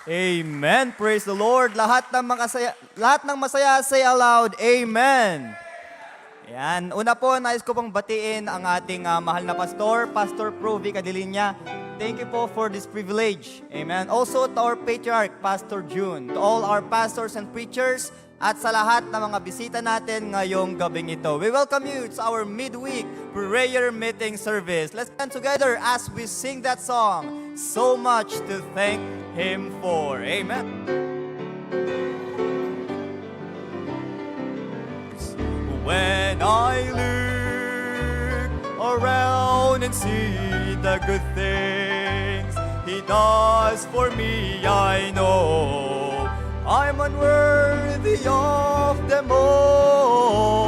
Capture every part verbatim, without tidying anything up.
Amen. Praise the Lord. Lahat ng makasaya, lahat ng masaya, say aloud, "Amen." Yan. Una po, nais ko pong batiin ang ating, ah, mahal na pastor, Pastor Pro V Cadilinia. Thank you po for this privilege. Amen. Also to our patriarch, Pastor June, to all our pastors and preachers, at sa lahat ng mga bisita natin ngayong gabing ito. We welcome you to our midweek prayer meeting service. Let's stand together as we sing that song, "So Much to Thank Him For." Amen. When I look around and see the good things He does for me, I know I'm unworthy of them all.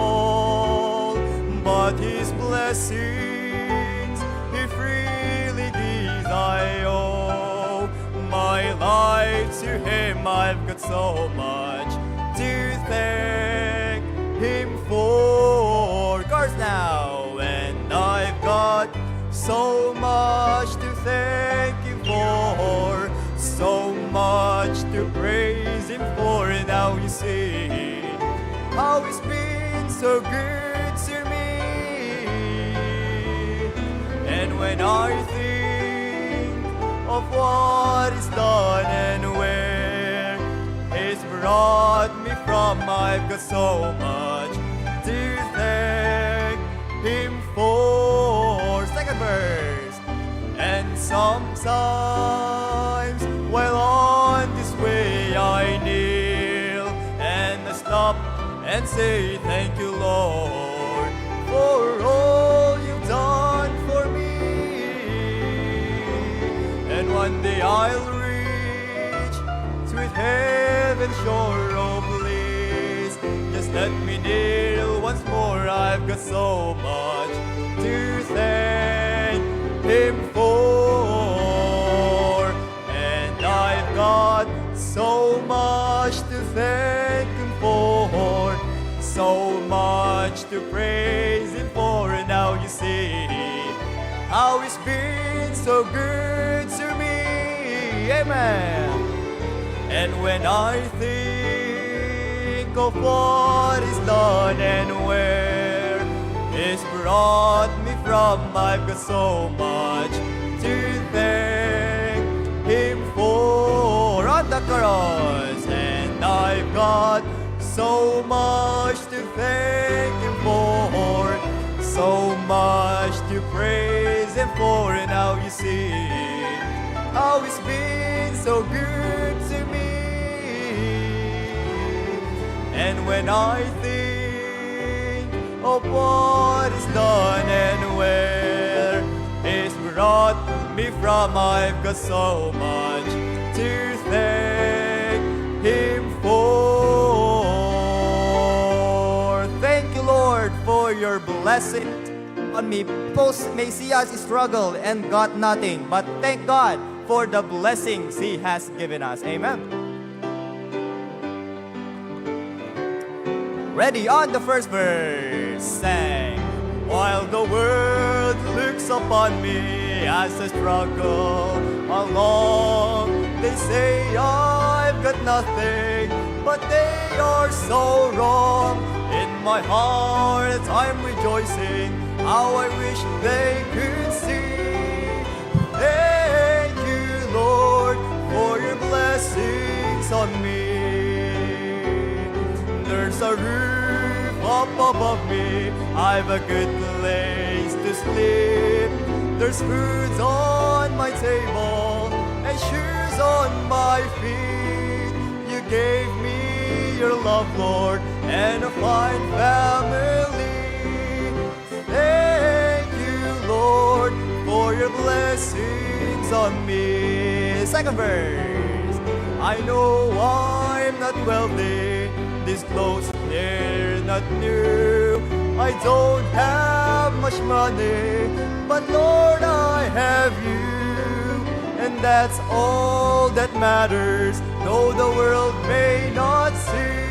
But His blessings He freely gives, I owe my life to Him. I've got so much to thank Him for. Chorus now. And I've got so much to thank Him for, so much to praise Him for. And now you see how He's been so good to me. And when I think of what He's done and where He's brought me from, I've got so much to thank Him for. Second verse. And sometimes, while on this way, I kneel and I stop and say, "Thank you, Lord, for all you've done for me." And one day I'll reach sweet heaven shore. Oh, please, just let me kneel once more. I've got so much to thank Him for. And I've got so much to thank Him for, so much to praise Him for. And now you see how He's been so good to me. Amen. And when I think of what He's done and where He's brought me from, I've got so much to thank Him for. On the chorus, and I've got so much to thank Him for, so much to praise Him for. And now you see how He's been so good to me. And when I think of what He's done and where He's brought me from, I've got so much to thank Him for. Thank you, Lord, for your blessing on me. People may see us struggle and got nothing, but thank God for the blessings He has given us. Amen. Ready, on the first verse, sang. While the world looks upon me as I struggle along, they say I've got nothing, but they are so wrong. In my heart, I'm rejoicing. How I wish they could see. Thank you, Lord, for your blessings on me. There's a roof up above me. I've a good place to sleep. There's food on my table and shoes on my feet. You gave me your love, Lord, and a fine family. Thank you, Lord, for your blessings on me. Second verse. I know I'm not wealthy, these clothes, they're not new. I don't have much money, but Lord, I have you, and that's all that matters, though the world may not see.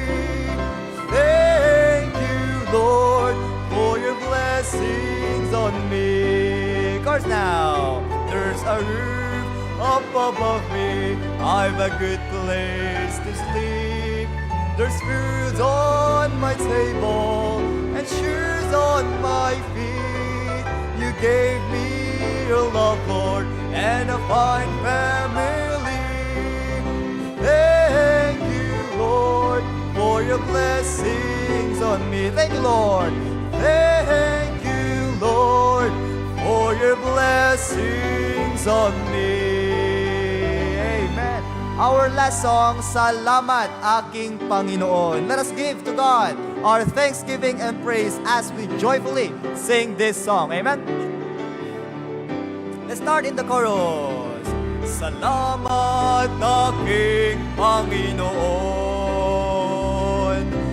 Thank you, Lord, for your blessings on me. Chorus now. There's a roof up above me. I've a good place to sleep. There's food on my table and shoes on my feet. You gave me your love, Lord, and a fine family. Thank you, Lord, for your blessings on me. Thank you, Lord. Thank you, Lord, for your blessings on me. Amen. Our last song, Salamat, Aking Panginoon. Let us give to God our thanksgiving and praise as we joyfully sing this song. Amen. Let's start in the chorus. Salamat, aking Panginoon,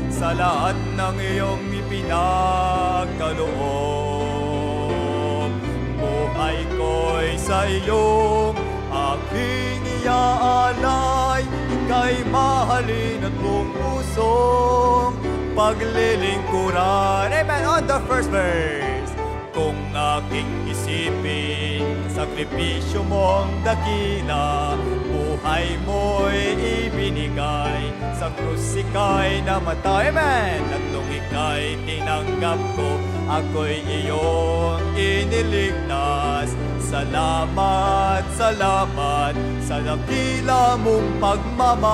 sa lahat ng iyong ipinagkaloob. Buhay ko'y sa iyong aking iaalay. Ika'y mahalin at buong pusong paglilingkuran. Amen. On the first verse. Kung aking isipin, sakripisyo mong dakila, buhay mo'y ibinigay, sa krus ika'y namatay. Amen. At nung ika'y tinanggap ko, ako'y iyong iniligtas. Salamat, salamat sa dakila mong pagmamahal.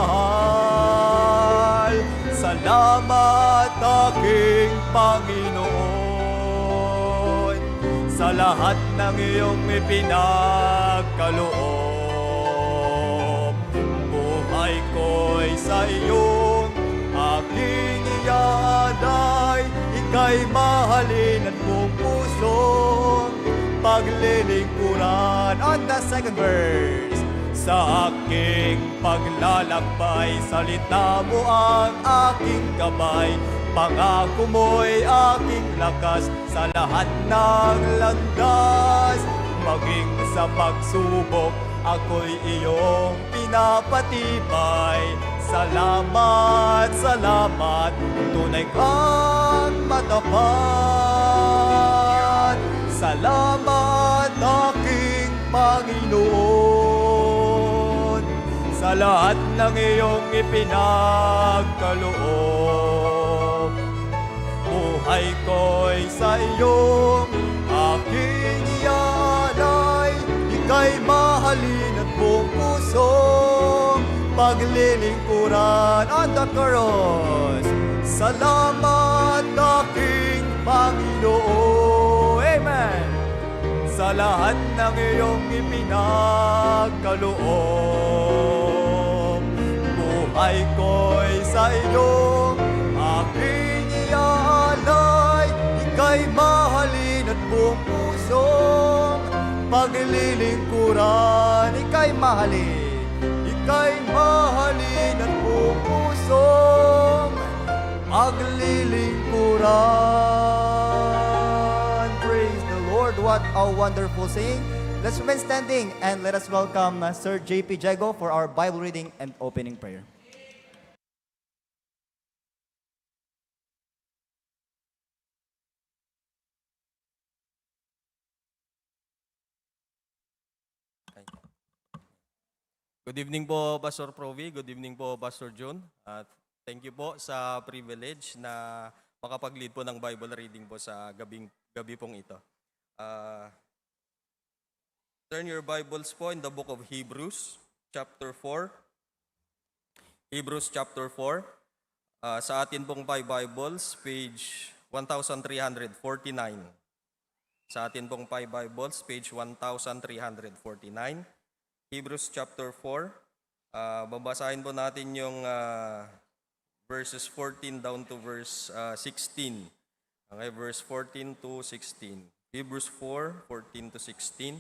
Salamat, aking Panginoon, sa lahat ng iyong ipinagkaloob. Buhay ko'y sa iyong aking iaalay. Ika'y mahalin at buong pusong paglilingkuran. On the second verse, sa aking paglalakbay, salita mo ang aking gabay. Pangako mo'y aking lakas sa lahat ng landas. Maging sa pagsubok, ako'y iyong pinapatibay. Salamat, salamat, tunay kang matapat. Salamat, aking Panginoon, sa lahat ng iyong ipinagkaloob. Buhay ko'y sa iyong aking iaalay. Ika'y mahalin at buong pusong paglilingkuran. On the chorus. Salamat, aking Panginoon. Amen. Sa lahat ng iyong ipinagkaloob. Buhay ko'y sa iyo, aking iaalay. Ika'y mahalin at buong pusong paglilingkuran. Ika'y mahalin, ika'y mahalin at buong pusong paglilingkuran. Praise the Lord. What a wonderful saying. Let's remain standing and let us welcome, uh, Sir J P Jago for our Bible reading and opening prayer. Ay. Good evening po, Pastor Provi. Good evening po, Pastor Jun. At thank you po sa privilege na makapag-lead po ng Bible reading po sa gabing, gabi pong ito. Ah, turn your Bibles po in the book of Hebrews, chapter four. Hebrews chapter four. Ah, sa atin pong Pi Bibles, page one thousand three hundred forty-nine. Sa atin pong Pi Bibles, page one thousand three hundred forty-nine. Hebrews chapter four. Ah, babasahin po natin yung, ah, verses fourteen down to verse, ah, sixteen. Okay, verse fourteen to sixteen. Hebrews four, fourteen to sixteen.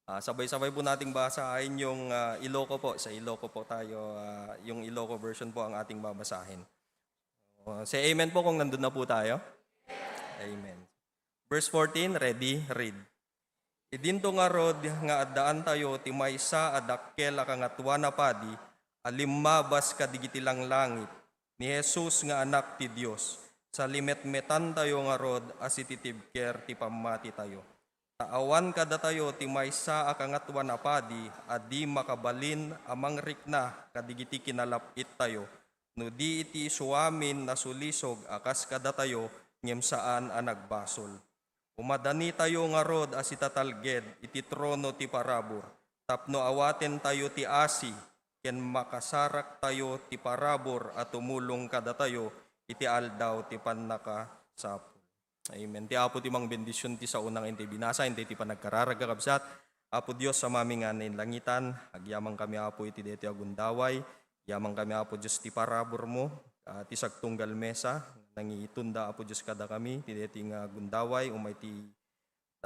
Ah, sabay-sabay po nating basahin yung, ah, Iloko po. Sa Iloko po tayo, ah, yung Iloko version po ang ating babasahin. Oh, say amen po kung nandun na po tayo. Amen. Verse fourteen, ready, read. Idinto ngarud nga addaantayo ti maysa a dakkel a Kangatoan a Padi a limmabas kadigiti langlangit, ni Jesus nga Anak ti Dios, salimetmetantayo ngarud a sititibker ti pammatitayo. Ta awan kadatayo ti maysa a Kangatoan a Padi a di makabalin a mangrikna kadagiti kinalap-ittayo, no di iti isuamin nasulisog a kas kadatayo ngem saan a nagbasol. Umadanitayo ngarud a sitatalged iti trono ti parabur tapno awatentayo ti asi ken makasaraktayo ti parabur a tumulong kadatayo iti aldaw ti pannakasapul. Amen. Ti Apo ti mangbendision ti saona nga intay binasa, intay ti panagkararag, kakabsat. Apo Dios, Amami nga nainlangitan, agyamankami, Apo, iti daytoy a gundaway. Agyamankami, Apo Dios, ti paraburmo, ah, ti sagtunggal mesa, nangitunda, Apo Dios, kadakami, iti daytoy nga gundaway, umay ti,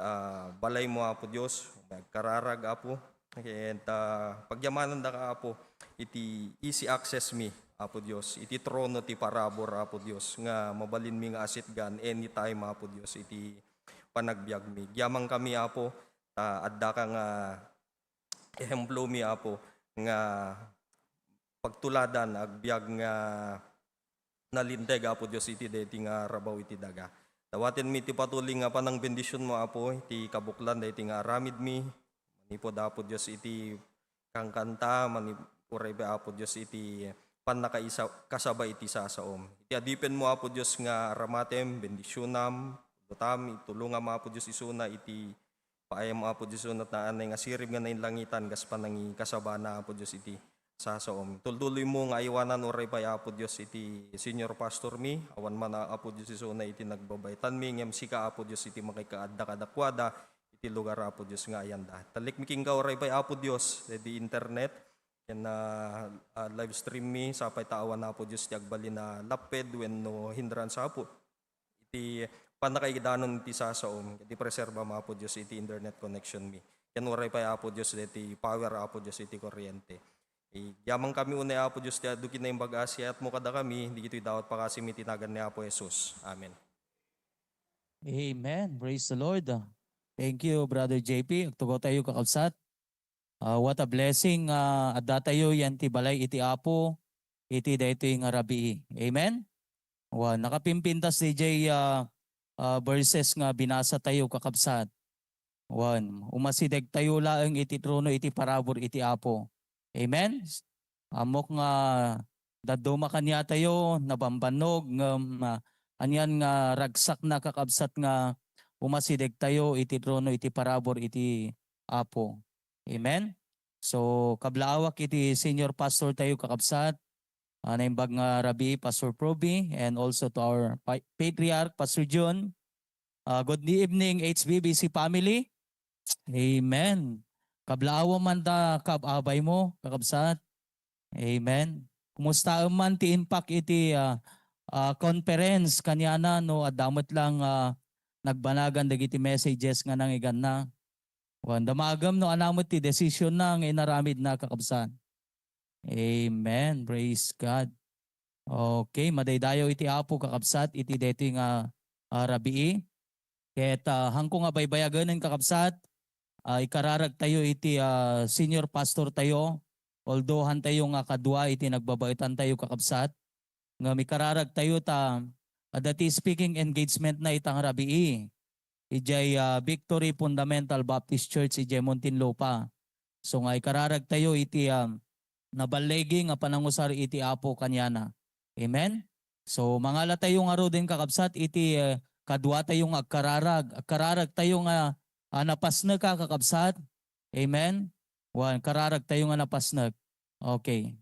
ah, balaymo, Apo Dios, umay agkararag, Apo. Ket, ah, pagyamanandaka, Apo, iti easy access mi, Apo Dios, iti trono ti parabur, Apo Dios, nga mabalinmi nga asitgan anytime, Apo Dios, iti panagbiagmi. Agyamankami, Apo, ta addaka nga ehemplomi, Apo, nga pagtuladan, agbiag nga nalinteg, Apo Dios, iti daytoy nga rabaw iti daga. Dawatenmi ti patuloy nga panangbendisionmo, Apo, iti kabuklan daytoy nga aramidmi. Manipud, Apo Dios, iti kankanta, mani-, uray pay, Apo Dios, iti pannakaisa-, kasaba iti sasaom. Iti adipenmo, Apo Dios, nga aramatem, bendisionam, lutam, itulongam, Apo Dios, isuna iti paayam, Apo Dios, unat naanay nga sirib nga nainlangitan, kas panangikasabana, Apo Dios, iti sasaom. Tultuloymo nga aywanan uray pay, Apo Dios, iti senior pastor mi, awan man, Apo Dios, isuna iti nagbabaitanmi, ngem sika, Apo Dios, iti makikaadda kadakuada iti lugar, Apo Dios, nga ayanda. Tallikmi kenka uray pay, Apo Dios, iti internet, ken, ah, ah, live stream mi, sapay ta awan, Apo Dios, ti agbalin a lapped wenno hindrance, Apo. Iti pannakaidanon iti sasaom, iti preserba, Apo Dios, iti internet connection mi. Ken uray pay, Apo Dios, iti power, Apo Dios, iti kuryente. Agyamankami unay, Apo Dios, ti adu ken naimbag a siatmo kadakami, dagitoy dawat pakasimi iti nagan ni Apo Jesus. Amen. Amen. Praise the Lord. Thank you, Brother J P. Agtugaw tayo, kakabsat. Ah, what a blessing, ah, adda tayo yan ti balay iti Apo, iti daytoy nga rabii. Amen? Wa, nakapimpintas D J, ah, ah, verses nga binasa tayo, kakabsat. Wan, umasideg tayo laeng iti trono iti parabur iti Apo. Amen? Ammok nga dadduma kaniatayo, nabambannog, ngem, ah, anian nga ragsakna, kakabsat, nga umasideg tayo iti trono iti parabur iti Apo. Amen? So, kablaawak iti senior pastor tayo, kakabsat, ah, naimbag nga rabii, Pastor Proby, and also to our pa-, patriarch, Pastor John. Ah, good evening, H B B C family. Amen. Kablaawam man ta, kab-abaymo, kakabsat. Amen. Kumustaem man ti impact iti, ah, ah, conference kaniana, no, adda met lang, ah, nagbanagan dagiti messages nga nangiganna? Wen, damagem no ania met ti desisionna nga inaramidna, kakabsat. Amen. Praise God. Okay, madaydayaw iti Apo, kakabsat, iti daytoy nga, ah, rabii. Ket, ah, haanko nga baybayagenen, kakabsat, ah, ikararag tayo iti, ah, senior pastor tayo, although haantayo nga kadua iti nagbabaetan tayo, kakabsat, ngem ikararag tayo ta adda ti speaking engagement na ita nga rabii idiay, ah, Victory Fundamental Baptist Church idiay Muntinlupa. So nga ikararag tayo iti, ah, naballigi nga panangusar iti Apo kaniana. Amen? So, mangala tayo ngaruden, kakabsat, iti, eh, kadua tayo nga agkararag. Agkararag tayo nga, ah, napasnek, ah, kakabsat. Amen? Wen, kararag tayo nga napasnek. Okay.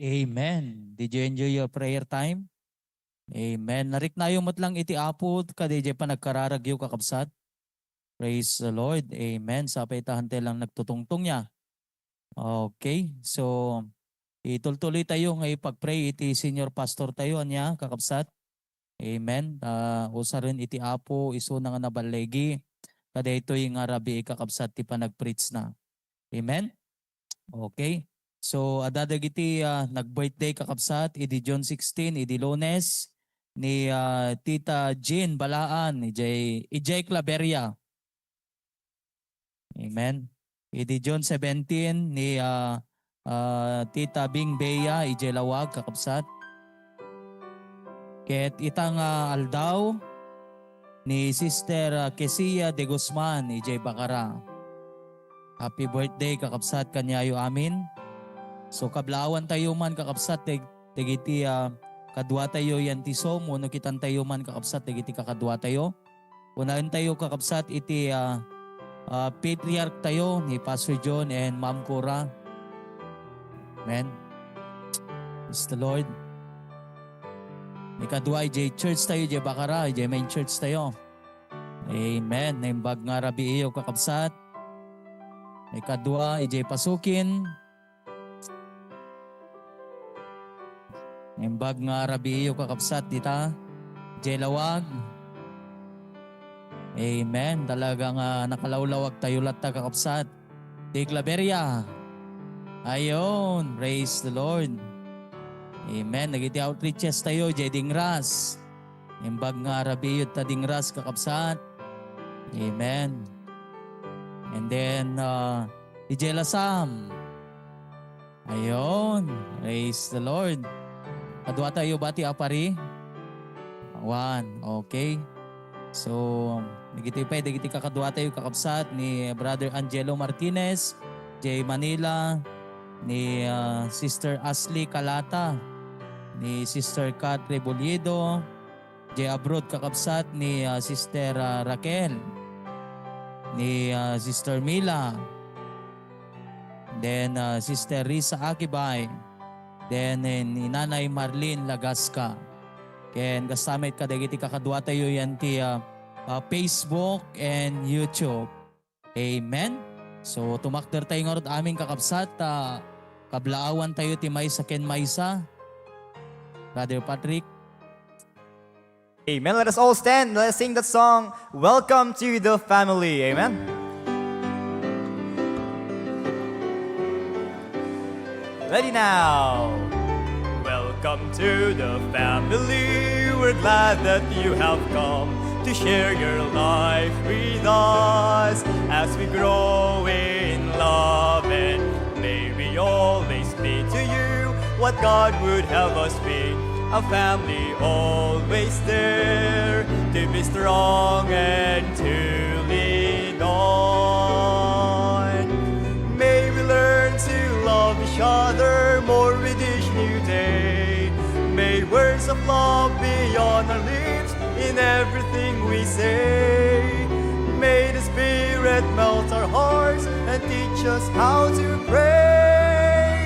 Amen. Did you enjoy your prayer time? Amen. Nariknayo met lang iti Apo, kadi jay panagkararagyo, kakabsat. Praise the Lord. Amen. Sapay ta hantay lang nagtutungtong niya. Okay. So, itultuloy tayo nga ipag-pray iti senior pastor tayo, ania, kakabsat. Amen. Ah, usaren iti Apo, isuna nga naballigi. Kadaytoy nga rabii, kakabsat, ti panag-preach na. Amen. Okay. So, adda dagiti, ah, nag-birthday, kakabsat, idi June sixteen, idi Lunes, ni, ah, Tita Jean Balaan, ijay, ijay Claveria. Amen. Idi June seventeen, ni, ah, ah, Tita Bing Bea, ijay Lawag, kakabsat. Ket ita nga aldaw, ni Sister, ah, Kesia de Guzman, ijay Bacara. Happy birthday, kakabsat, kaniayo amin. So, kablaawantayo man, kakabsat, dag-, dagiti, ah, kaduatayo yan ti Zoom, wenno kitantayo man, kakabsat, dagiti kakaduatayo. Unaentayo, kakabsat, iti, ah, ah, patriarch tayo ni Pastor John and Ma'am Cora. Amen. Praise the Lord. Ikadua, ijay church tayo, ijay Bacara, ijay main church tayo. Amen. Naimbag nga rabiiyo, kakabsat. Ikadua, ijay Pasukin. Naimbag nga rabiiyo, kakabsat, dita. Ijay Lawag. Amen. Talaga nga nakalawlawag tayo latta, kakabsat. Di Claveria. Ayon. Praise the Lord. Amen. Dagiti outreaches tayo, ijay Dingras. Imbag nga rabiiyo ta Dingras, kakabsat. Amen. And then, uh, ijay Lasam. Ayon. Praise the Lord. Kadua tayo ba ti apari? One. Okay. So, dagiti pay, dagiti kakadua tayo, kakabsat, ni Brother Angelo Martinez, ijay Manila, ni, ah, Sister Ashley Calata, ni Sister Kat Rebolledo, ijay abroad, kakabsat, ni, ah, Sister, ah, Raquel, ni, ah, Sister Mila, then, ah, Sister Risa Akibay, then, eh, ni Nanay Marlene Lagasca. Ken kasta met kadagiti kakadua tayo yan ti, ah, ah, Facebook and YouTube. Amen. So, tumakder tayo ngarud amin, kakabsat, ta kablaawan tayo ti maysa ken maysa. Brother Patrick. Amen. Let us all stand. Let us sing that song, Welcome to the Family. Amen. Ready now. Welcome to the family. We're glad that you have come to share your life with us as we grow in love, and may we always be to you what God would have us be. A family always there to be strong and to lean on. May we learn to love each other more with each new day. May words of love be on our lips in everything we say. May the Spirit melt our hearts and teach us how to pray,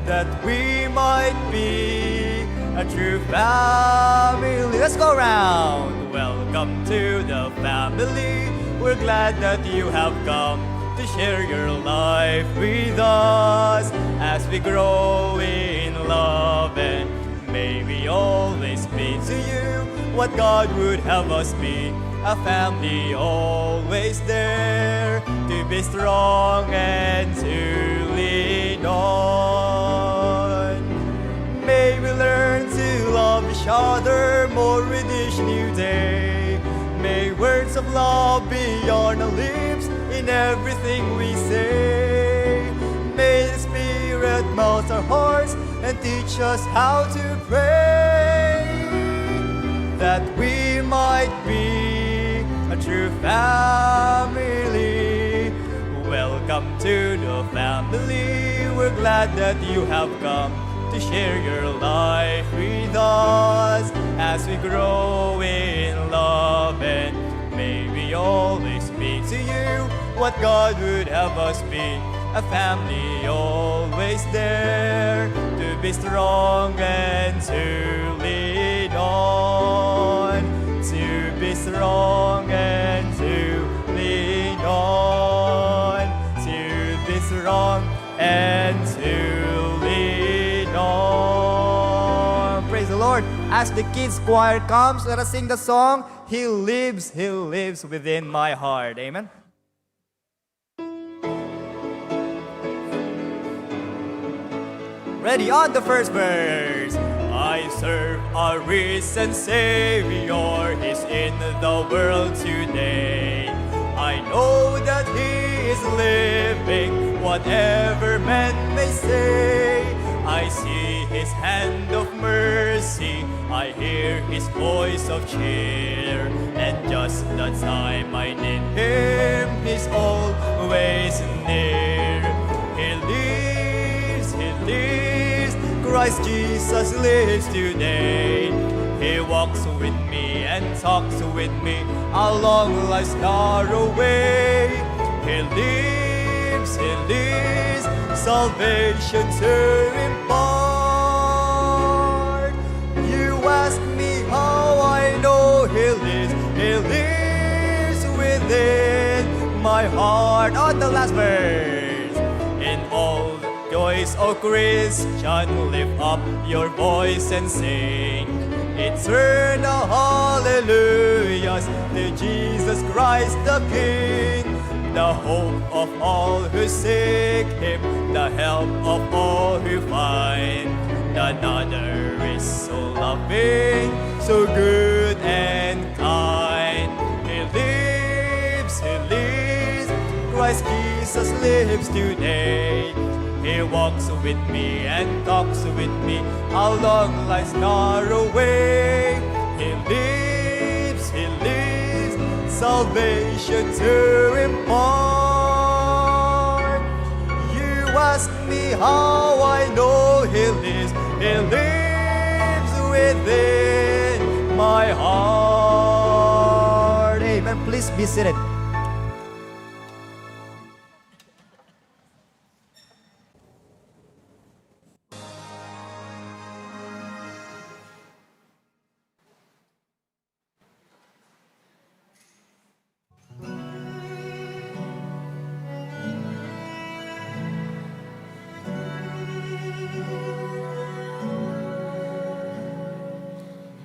that we might be a true family. Let's go around. Welcome to the family. We're glad that you have come to share your life with us as we grow in love, and may we always be to you what God would have us be. A family always there to be strong and to lean on. May we learn to love each other more with each new day. May words of love be on our lips in everything we say. May the Spirit melt our hearts and teach us how to pray, that we might be a true family. Welcome to the family. We're glad that you have come to share your life with us as we grow in love, and may we always be to you what God would have us be. A family always there to be strong and to lean on. To be strong and to lean on. To be strong and to lean on. Praise the Lord. As the kids choir comes, let us sing the song, "He lives, He lives within my heart." Amen. Ready, on the first verse. I serve a risen Savior, He's in the world today. I know that He is living, whatever men may say. I see His hand of mercy, I hear His voice of cheer, and just the time I need Him, He's always near. He lives, He lives, Christ Jesus lives today. He walks with me and talks with me along life's narrow way. He lives, He lives, salvation to impart. You ask me how I know He lives. He lives within my heart. On the last verse. In all joys, O Christian, lift up your voice and sing eternal hallelujahs to Jesus Christ the King, the hope of all who seek Him, the help of all who find. The Father is so loving, so good and kind. He lives, He lives. Christ Jesus lives today. He walks with me and talks with me along life's narrow way. He lives, He lives, salvation to impart. You ask me how I know He lives. He lives within my heart. Amen. Please be seated.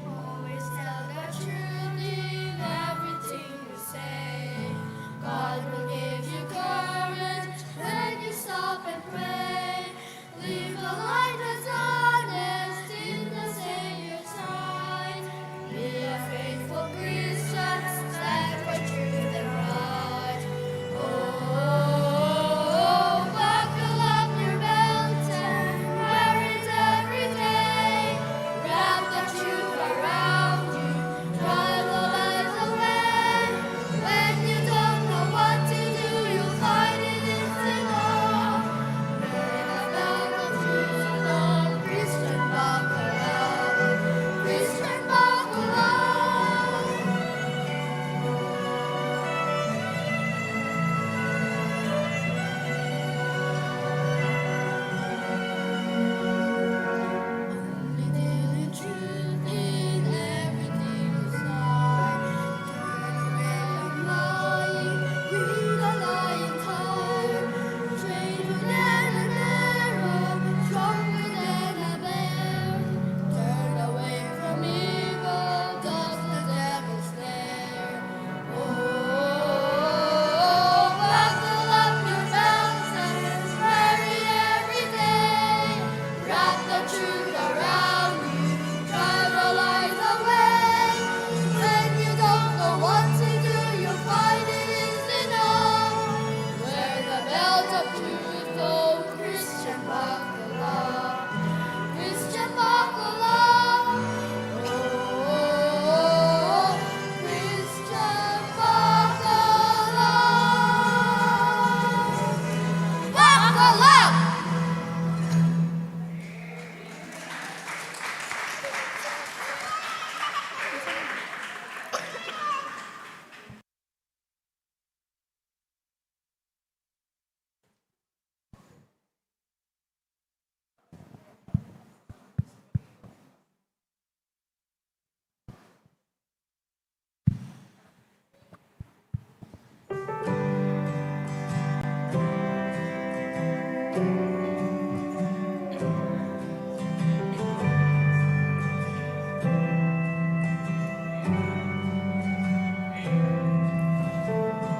Always tell the truth in everything we say.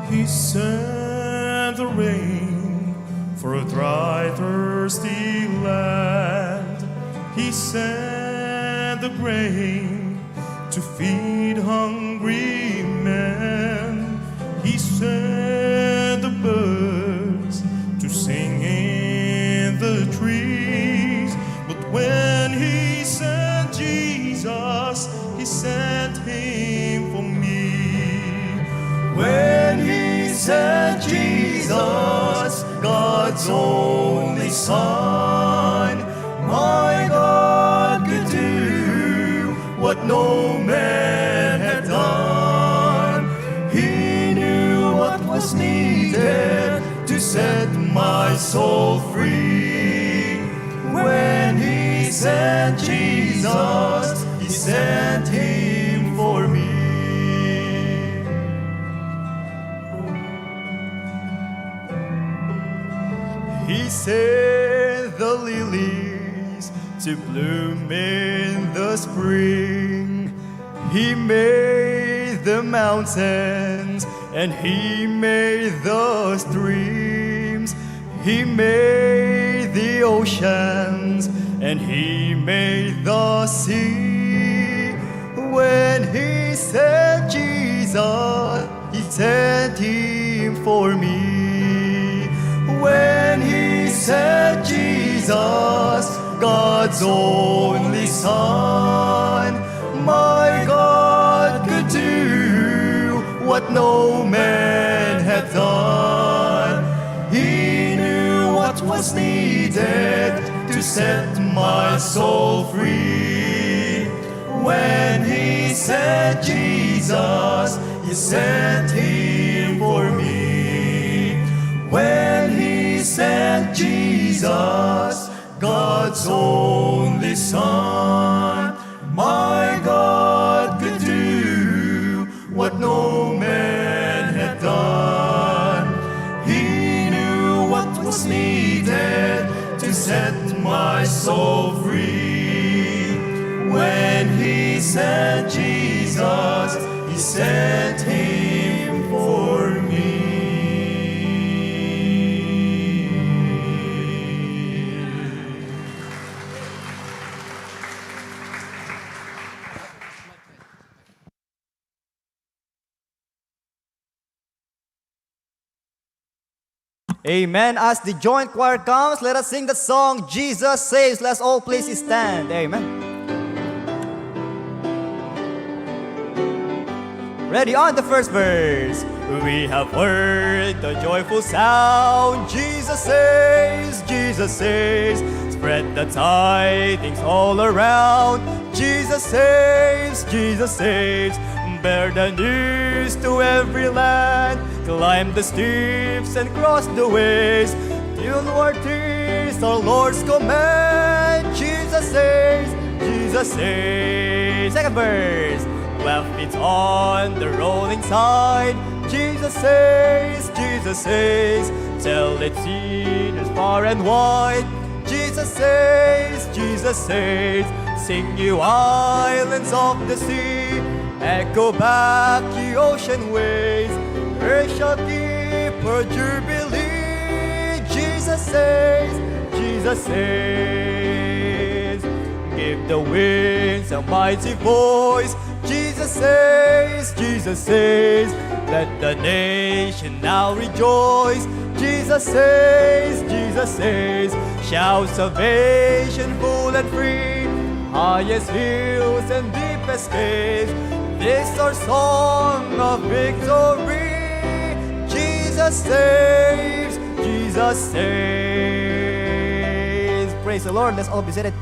He sent the rain for a dry, thirsty land. He sent the grain to feed hungry men. He sent the birds to sing in the trees. But when he sent Jesus, he sent him for me. When he sent Jesus, God's only Son, my God could do what no man had done. He knew what was needed to set my soul free. When he sent Jesus, he sent him for me. He sent the lilies to bloom in the spring. He made the mountains and he made the streams. He made the oceans and he made the sea. When he sent Jesus, he sent him for me. When he sent Jesus, God's only Son, my God could do what no man had done. He knew what was needed to set my soul free. When he sent Jesus, he sent him for me. When he sent Jesus, God's only Son, my God could do what no man had done. He knew what was needed to set my soul free. When he sent Jesus, he sent him for me. Amen. As the joint choir comes, let us sing the song Jesus Saves. Let's all please stand. Amen. Ready on the first verse. We have heard the joyful sound. Jesus saves, Jesus saves. Spread the tidings all around. Jesus saves, Jesus saves. Bear the news to every land. Climb the steeps and cross the ways. Till north is our Lord's command. Jesus saves, Jesus saves. Second verse. Left feet on the rolling tide. Jesus saves, Jesus saves. Tell it sinners far and wide. Jesus saves, Jesus saves. Sing, you islands of the sea. Echo back, you ocean waves. Earth shall keep her jubilee. Jesus saves, Jesus saves. Give the winds a mighty voice. Jesus saves, Jesus saves. Let the nation now rejoice. Jesus saves, Jesus saves. Shout salvation full and free. Highest hills and deepest caves. This our song of victory. Jesus saves, Jesus saves. Praise the Lord. Let's all be seated.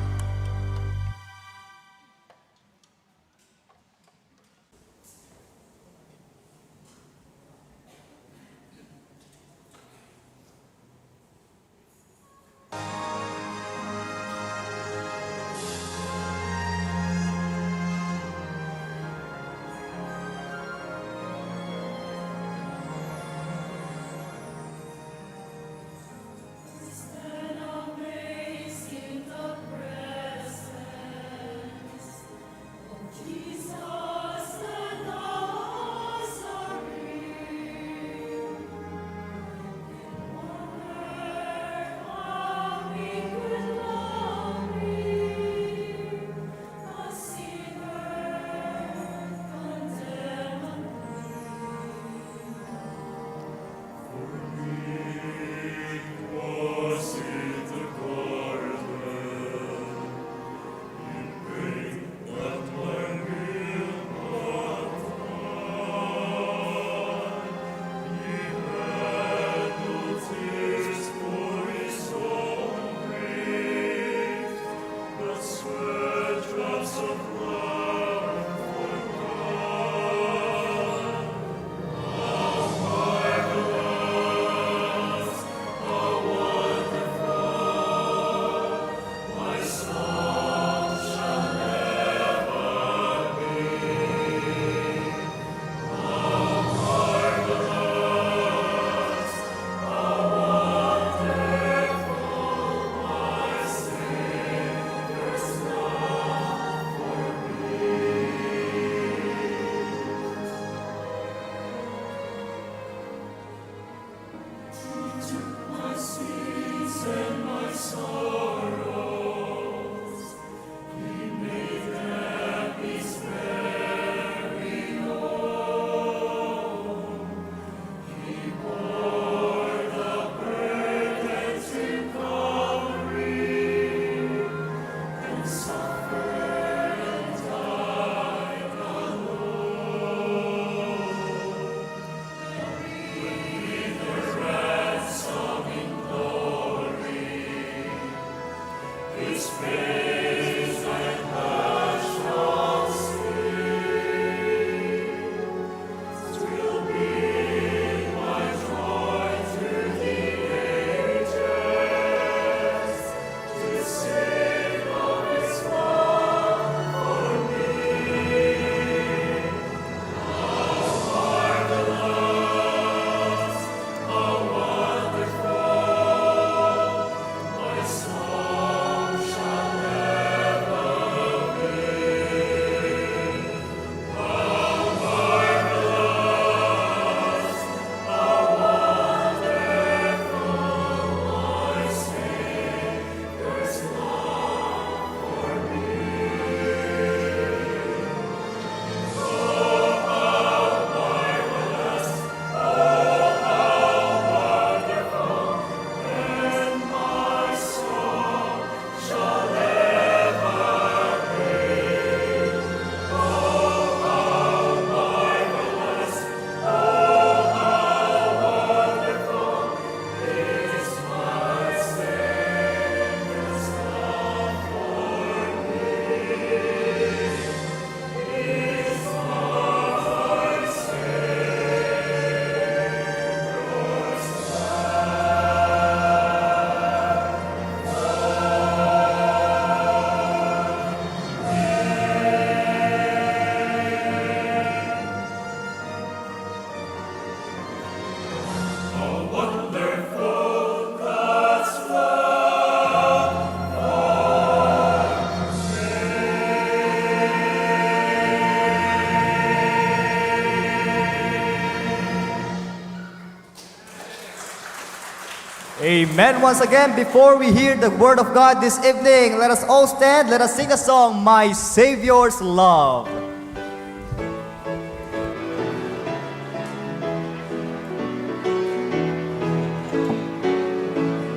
Amen. Once again, before we hear the word of God this evening, let us all stand. Let us sing the song, My Savior's Love.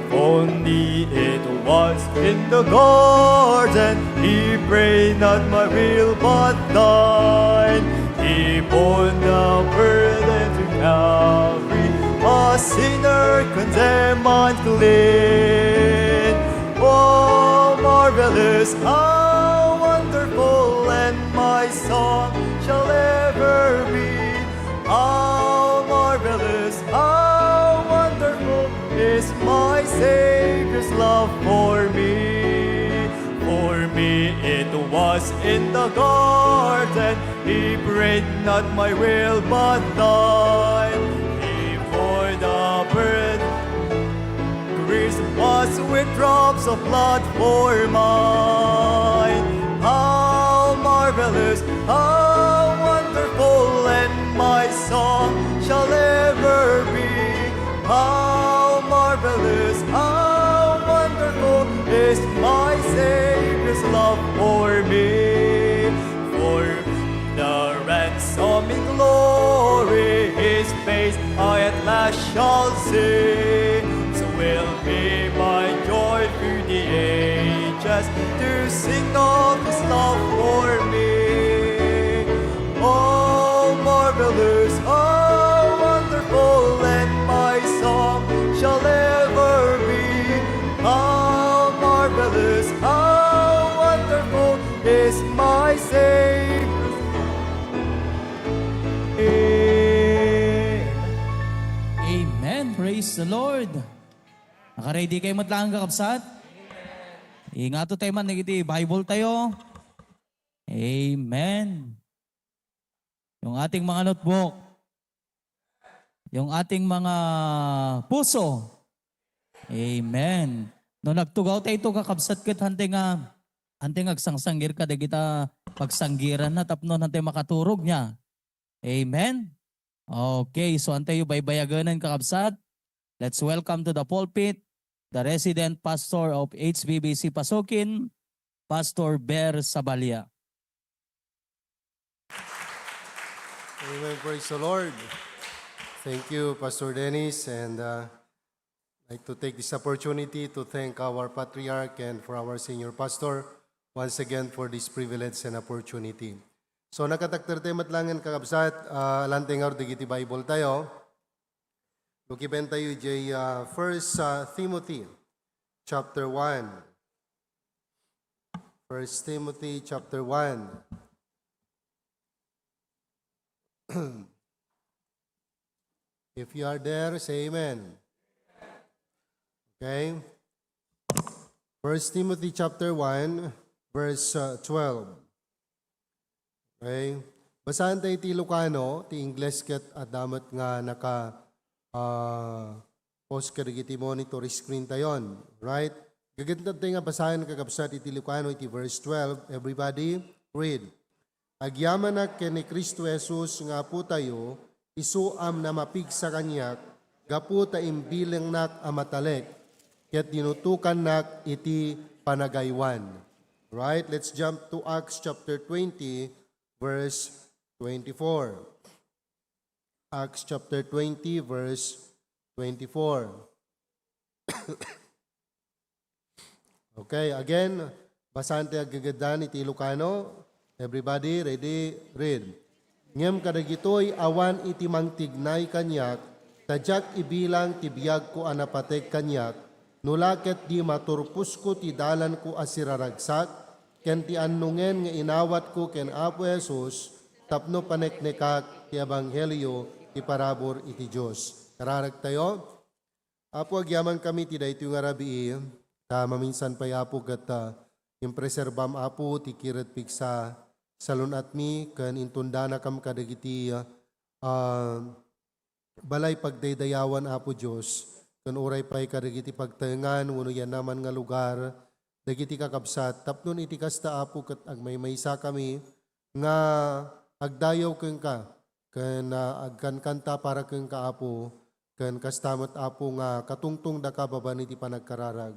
Only it was in the garden, he prayed, "Not my will, but thine." He bore the burden to Calvary, a sinner condemned, unclean. Oh, marvelous, how wonderful, and my song shall ever be. How marvelous, how wonderful is my Savior's love for me. For me it was in the garden, he prayed, "Not my will, but thine." He bore the burden, Christ was with drops of blood for mine. How marvelous, how wonderful, and my song shall ever be. How marvelous, how wonderful is my Savior's love for me. For the ransom in glory, his face I at last shall see. So will be my joy through the ages to sing of his love for me. Oh, marvelous, how wonderful, and my song shall ever be. How marvelous, how wonderful is my Savior. Amen. Praise the Lord. Nakaready kayo met laeng, kakabsat? Ingato tayo man, nagiti Bible tayo. Amen. Yung ating mga notebook. Yung ating mga puso. Amen. No nagtugaw tayo ito, kakabsat, ket hantay nga, hantay nga agsangsangir ka, dagita pagsanggiran na, tapno hantay makaturog niya. Amen? Okay, so hantay yu baybayaganen, kakabsat. Let's welcome to the pulpit the resident pastor of H B B C Pasukin, Pastor Ber Sabalia. Amen. Praise the Lord. Thank you, Pastor Dennis, and uh, like to take this opportunity to thank our patriarch and for our senior pastor once again for this privilege and opportunity. So, nakatakder tayo met laeng, kakabsat, uh, alantayo ngarud dagiti Bible tayo. Ukipen tayo idiay uh, First uh, Timothy chapter one. First Timothy chapter one. If you are there, say amen. Okay? First Timothy chapter one, verse uh, twelve. Okay? Basaen tayo ti Ilocano, ti Ingles ket adda met nga naka ah, post kadagiti monitor screen tayon, right? Gagantan tayo nga basaen, kakabsat, iti Ilocano iti verse twelve. Everybody, read. Agyamanak ken ni Cristo Jesus nga Apotayo, isuam na mapigsa kaniak, gapu ta imbilangnak a matalek, ket dinutokannak iti panagaywan. Right? Let's jump to Acts chapter twenty, verse twenty-four. Acts chapter twenty, verse twenty-four. Okay, again, basaen ti aggageddan iti Ilocano. Everybody, ready? Read. Ngem kadagitoy awan iti mangtignay kaniak, ta diak ibilang ti biagko a napateg kaniak, no la ket di maturposko ti dalanko a siraragsak, ken ti annongen nga inawatko ken Apo Jesus, tapno paneknekak ti ebanghelio ti parabur iti Dios. Kararagtayo, Apo, agyamankami ti daytoy nga rabii, ta maminsan pay, Apo, ket, ah, impreserbam, Apo, ti kired pigsa salun-atmi ken intundanakam kadagiti, ah, balay pagdaydayawan, Apo Dios, ken uray pay kadagiti pagtaengan wenno yanaman nga lugar dagiti kakabsat, tapno iti kasta, Apo, ket agmaymaysakami nga agdayaw kenka, ken, ah, agkankanta para kenka, Apo, ken kasta met, Apo, nga katungtongdaka babaen iti panagkararag.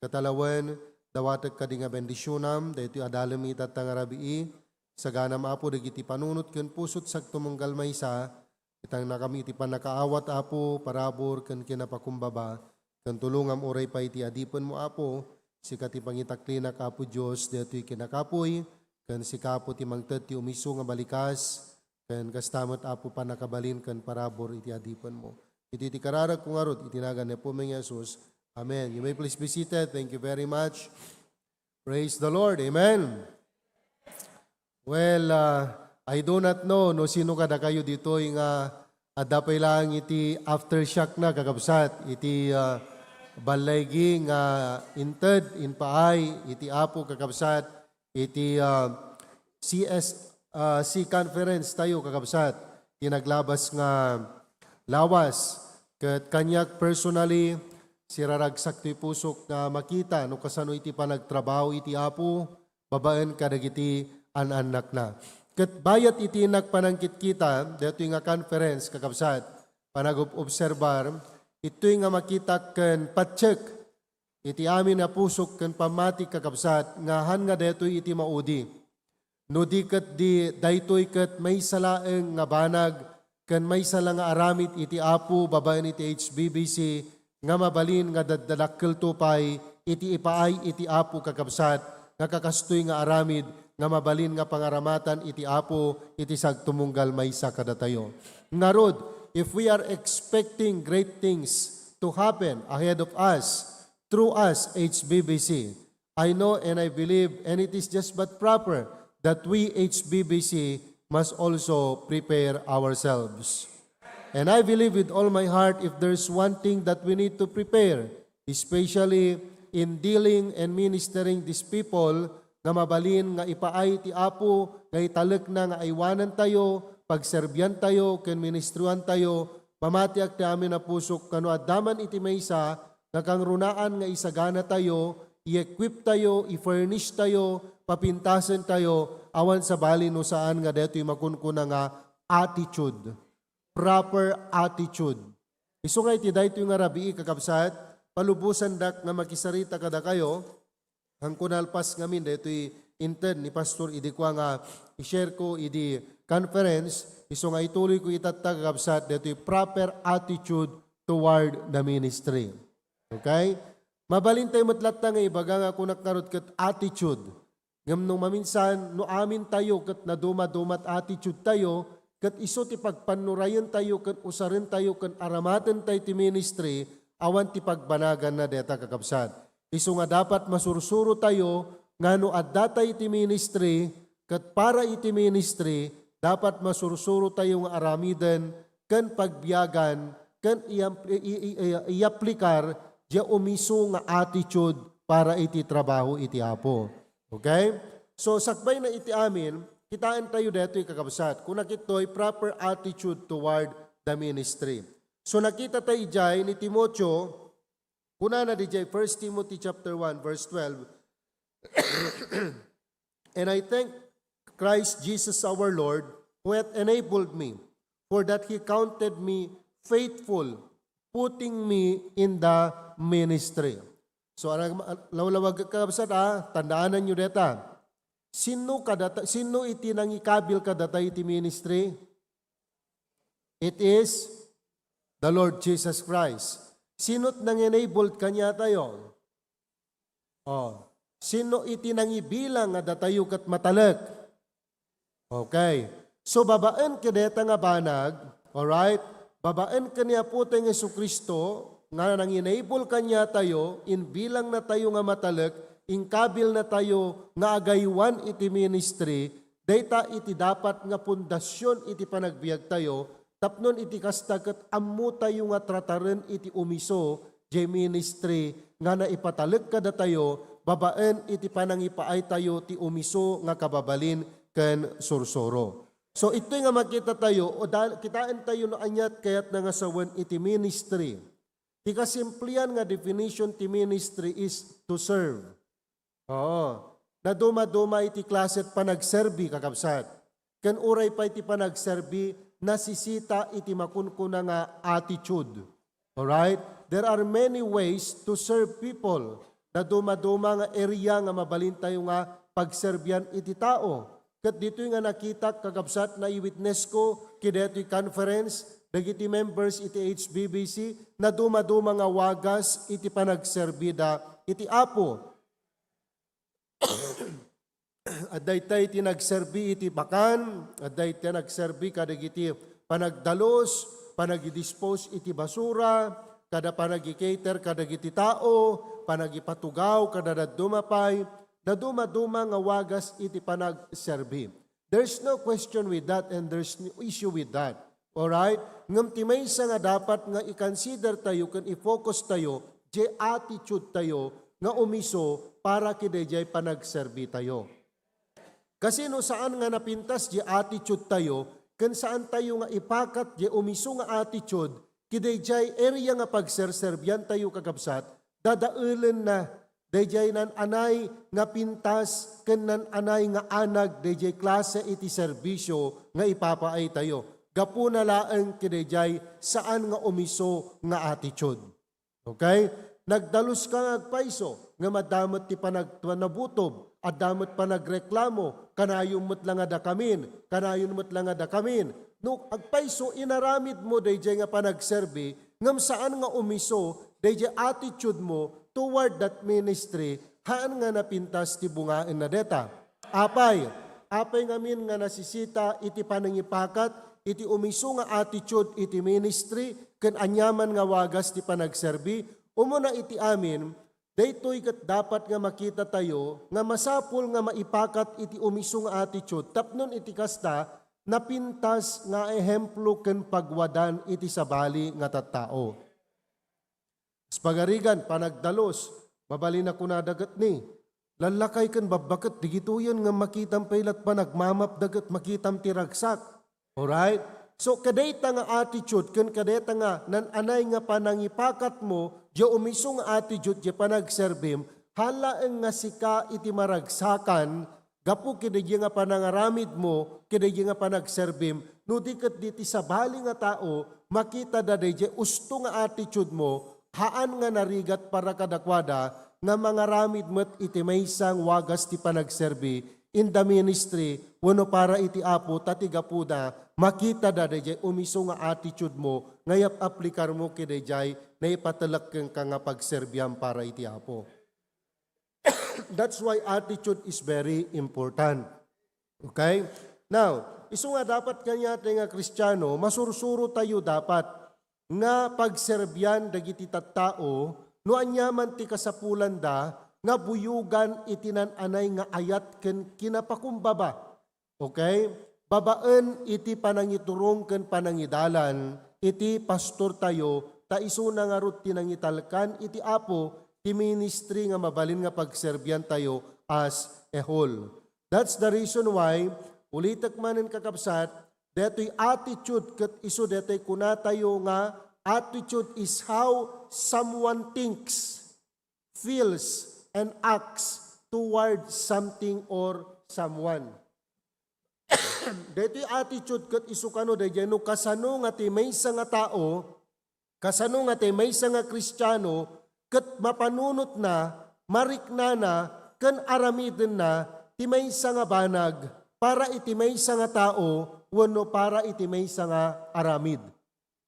Ket alawen, dawatek kadi nga bendisionam daytoy a dalem itatta nga rabii, saganam, Apo, dagiti panunot ken pusot sagtumunggal maysa, itannakami iti pannakaawat, Apo, parabur ken kinapakumbaba, ken tulongam uray pay ti adipenmo, Apo, sika ti pangitaklinak, Apo Dios, daytoy kinakapuy, ken sika, Apo, ti mangted ti umiso nga balikas, ken kasta met, Apo, pannakabalin ken parabur iti adipenmo. Iti, iti kararagko ngarud, iti nagan ni Apo mi nga Jesus. Amen. You may please be seated. Thank you very much. Praise the Lord. Amen. Well, uh, I do not know no sino kadakayo ditoy nga adda pay laeng iti aftershock na, kakabsat, iti, uh, ballaygi nga inted, impaay iti Apo, kakabsat, iti, uh, C S, uh, C conference tayo, kakabsat, ti naglabas nga lawas. Ket kaniak personally, siraragsak toy pusok nga makita no kasano iti panagtrabaho iti Apo babaen kadagiti an-annakna. Ket bayat iti innak panangkitkita daytoy nga conference, kakabsat, panagub-obserbar, itoy nga makitak ken patsek iti amin a pusok ken pammati, kakabsat, nga han nga daytoy iti maudi. No di ket di, daytoy ket maysa laeng nga banag ken maysa la nga aramid iti Apo babaen iti H B B C nga mabalin nga daddadakkelto pay iti ipaay iti Apo, kakabsat, nga kakastoy nga aramid nga mabalin nga pangaramatan iti Apo iti sagtumunggal maysa kadatayo. Ngarud, if we are expecting great things to happen ahead of us, through us, H B B C, I know and I believe, and it is just but proper that we, H B B C, must also prepare ourselves. And I believe with all my heart, if there's one thing that we need to prepare, especially in dealing and ministering these people, nga mabalin nga ipaay ti Apo nga italekna nga aywanan tayo, pagserbian tayo, ken ministruan tayo, mamatiak ti amin a pusok kano adda man iti maysa nga kangrunaan nga isagana tayo, i-equip tayo, i-furnish tayo, papintasen tayo, awan sabali no saan nga daytoy makunkuna nga attitude, proper attitude. Isu nga iti daytoy nga rabii, kakabsat, palubosandak nga makisarita kadakayo. Hanko nalpas ngamin daytoy inted ni Pastor idi kua nga i-share ko idi conference, isu nga ituloy ko itatta, kakabsat, daytoy proper attitude toward the ministry. Okay? Mabalin tayo met latta nga ibaga nga kunak ngarud ket attitude. Ngem no maminsan, no amin tayo ket nadumadumat attitude tayo, ket isu ti pagpannurayen tayo ken usaren tayo ken aramaten tayo ti ministry, awan ti pagbanaganna deta, kakabsat. Isu nga dapat masursuro tayo nga no adda tayo iti ministry, ket para iti ministry, dapat masursuro tayo nga aramiden ken pagbiagan ken iam-, i-, i-, i-, iaplikar diay umiso nga attitude para iti trabaho iti Apo. Okay? So, sakbay na iti amin, kitaen tayo detoy, kakabsat. Kuna kitoy, proper attitude toward the ministry. So, nakita tayo idiay ni Timoteo, kunana didiay First Timothy chapter one, verse twelve, "And I thank Christ Jesus our Lord, who hath enabled me, for that he counted me faithful, putting me in the ministry." So, ano, lawlawag, kakabsat, ah, tandaanan nyo deta. Sino kadata-, sino iti nangikabil kadata iti ministry? It is the Lord Jesus Christ. Sino't nang-enable kaniatayo? Oh, sino iti nangibilang nga datayo ket matalek? Okay. So, babaen kadeta nga banag, alright? Babaen ken ni Apotayo nga Jesu-Cristo, nga nang-enable kaniatayo, inbilangnatayo nga matalek, inkabilnatayo nga agaywan iti ministry, dayta iti dapat nga pundasion iti panagbiagtayo, tapno iti kasta ket ammotayo nga trataren iti umiso jay ministry nga naipatalek kadatayo babaen iti panangipaaytayo ti umiso nga kababalin ken sursuro. So, itoy nga makita tayo, o da-, kitaen tayo no aniat kayatna nga sawen iti ministry. Ti kasimplian nga definition ti ministry is to serve. Oo. Nadumaduma iti klase ti panagserbi, kakabsat. Ken uray pay ti panagserbi, nasisita iti makunkuna nga attitude. Alright? There are many ways to serve people. Nadumaduma nga area nga mabalintayo nga pagserbian iti tao. Ket ditoy nga nakitak, kakabsat, na-witness ko, kadaytoy conference, dagiti members iti H B B C, nadumaduma nga wagas iti panagserbida iti Apo. Adda itay ti nagserbi iti bakan, adda itay nagserbi kadagiti panagdalus, panagidispose iti basura, kada panagikater kadagiti tao, panagipatugaw kada dadduma pay, dadumaduma nga wagas iti panagserbi. There's no question with that and there's no issue with that. Alright? Ngem ti maysa nga dapat nga i-consider tayo ken i-focus tayo, jay attitude tayo nga umiso para kadayjay panagserbi tayo. Kasi no saan nga napintas jay attitude tayo, ken saan tayo nga ipakat jay umiso nga attitude, kadayjay area nga pagserserbian tayo, kakabsat, dadaelen na dayjay nan-anay nga pintas ken nan-anay nga anag dayjay klase iti serbisio nga ipapaaytayo. Gapuna laeng kadayjay saan nga umiso nga attitude. Okay? Nagdalus ka nga agpayso, nga adda met ti panag-, panabutob, adda met panagreklamo, kanayon met la nga dakamin, kanayon met la nga dakamin. No agpayso, inaramid mo dayjay nga panagserbi, ngem saan nga umiso dayjay attitude mo toward that ministry, haan nga napintas ti bungaenna deta. Apay, apay ngamin nga nasisita iti panangipakat iti umiso nga attitude iti ministry ken aniaman nga wagas ti panagserbi, umuna iti amin, daytoy ket dapat nga makita tayo nga masapul nga maipakat iti umiso nga attitude tapno iti kasta, napintas nga ehemplo ken pagwadan iti sabali nga tattao. Kas pagarigan, panagdalus, mabalin a kunada ket ni, lallakay ken babbaket digitoyen nga makitam pay lat panagmamapda ket makitam ti ragsak. Alright? So, kadayta nga attitude ken kadayta nga nan-anay nga panangipakatmo, diay umiso nga attitude, diay panagserbim, haan laeng nga sika iti maragsakan, gapu kadaydiay nga panangaramidmo, kadaydiay nga panagserbim, no di ket diti sabali nga tao, makitada dayjay usto nga attitude mo, haan nga narigat para kadakuada nga mangaramid met iti maysa nga wagas ti panagserbi in the ministry wenno para iti Apo, ta ti gapuna, makitada dayjay umiso nga attitude mo nga yap-aplikarmo kadayjay naipatelek kenka nga pagserbian para iti Apo. That's why attitude is very important. Okay? Now, isu nga dapat kaniatay nga Kristiano, masursuro tayo dapat nga pagserbian dagiti tattao no aniaman ti kasapulanda nga buyogan iti nan-anay nga ayat ken kinapakumbaba. Okay? Babaen iti panangiturong ken panangidalan iti pastortayo, ta isuna ngarud ti nangitalkan iti Apo ti ministry nga mabalin nga pagserbiantayo as a whole. That's the reason why, ulitek manen, kakabsat, detoy attitude ket isu detoy kunatayo nga attitude is how someone thinks, feels, and acts toward something or someone. Daytoy attitude ket isu kano daydiay no kasano nga ti maysa nga tao, kasano nga ti maysa nga Kristiano ket mapanunotna, mariknana, ken aramidenna ti maysa nga banag para iti maysa nga tao wenno para iti maysa nga aramid.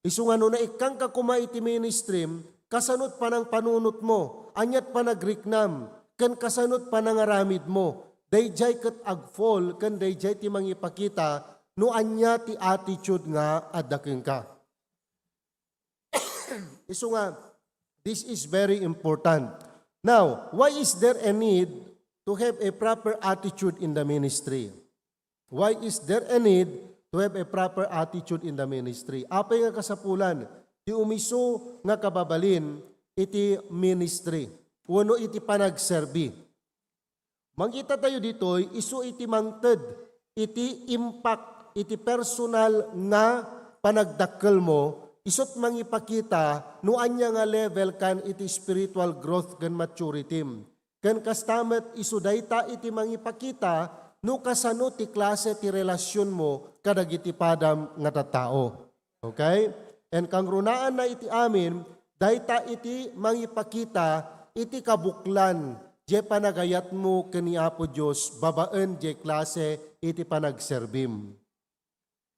Isu nga no naikkanka koma iti ministry, kasanot panangpanunotmo, aniat panagriknam, ken kasanot panangaramidmo, daydiay ket agfall ken daydiay ti mangipakita no ania ti attitude nga adda kenka. Isu nga, this is very important. Now, why is there a need to have a proper attitude in the ministry? Why is there a need to have a proper attitude in the ministry? Apay nga kasapulan ti umiso nga kababalin iti ministry wenno iti panagserbi? Mangkita tayo ditoy, isu iti mangted iti impact iti personal nga panagdakkelmo, isut mangipakita no ania nga level kan iti spiritual growth ken maturity. Ken kasta met, isu dayta iti mangipakita no kasano ti klase ti relasionmo kadagiti padam nga tattao. Okay? And kangrunaanna iti amin, dayta iti mangipakita iti kabuklan diay panagayatmo ken ni Apo Dios babaen diay klase iti panagserbim.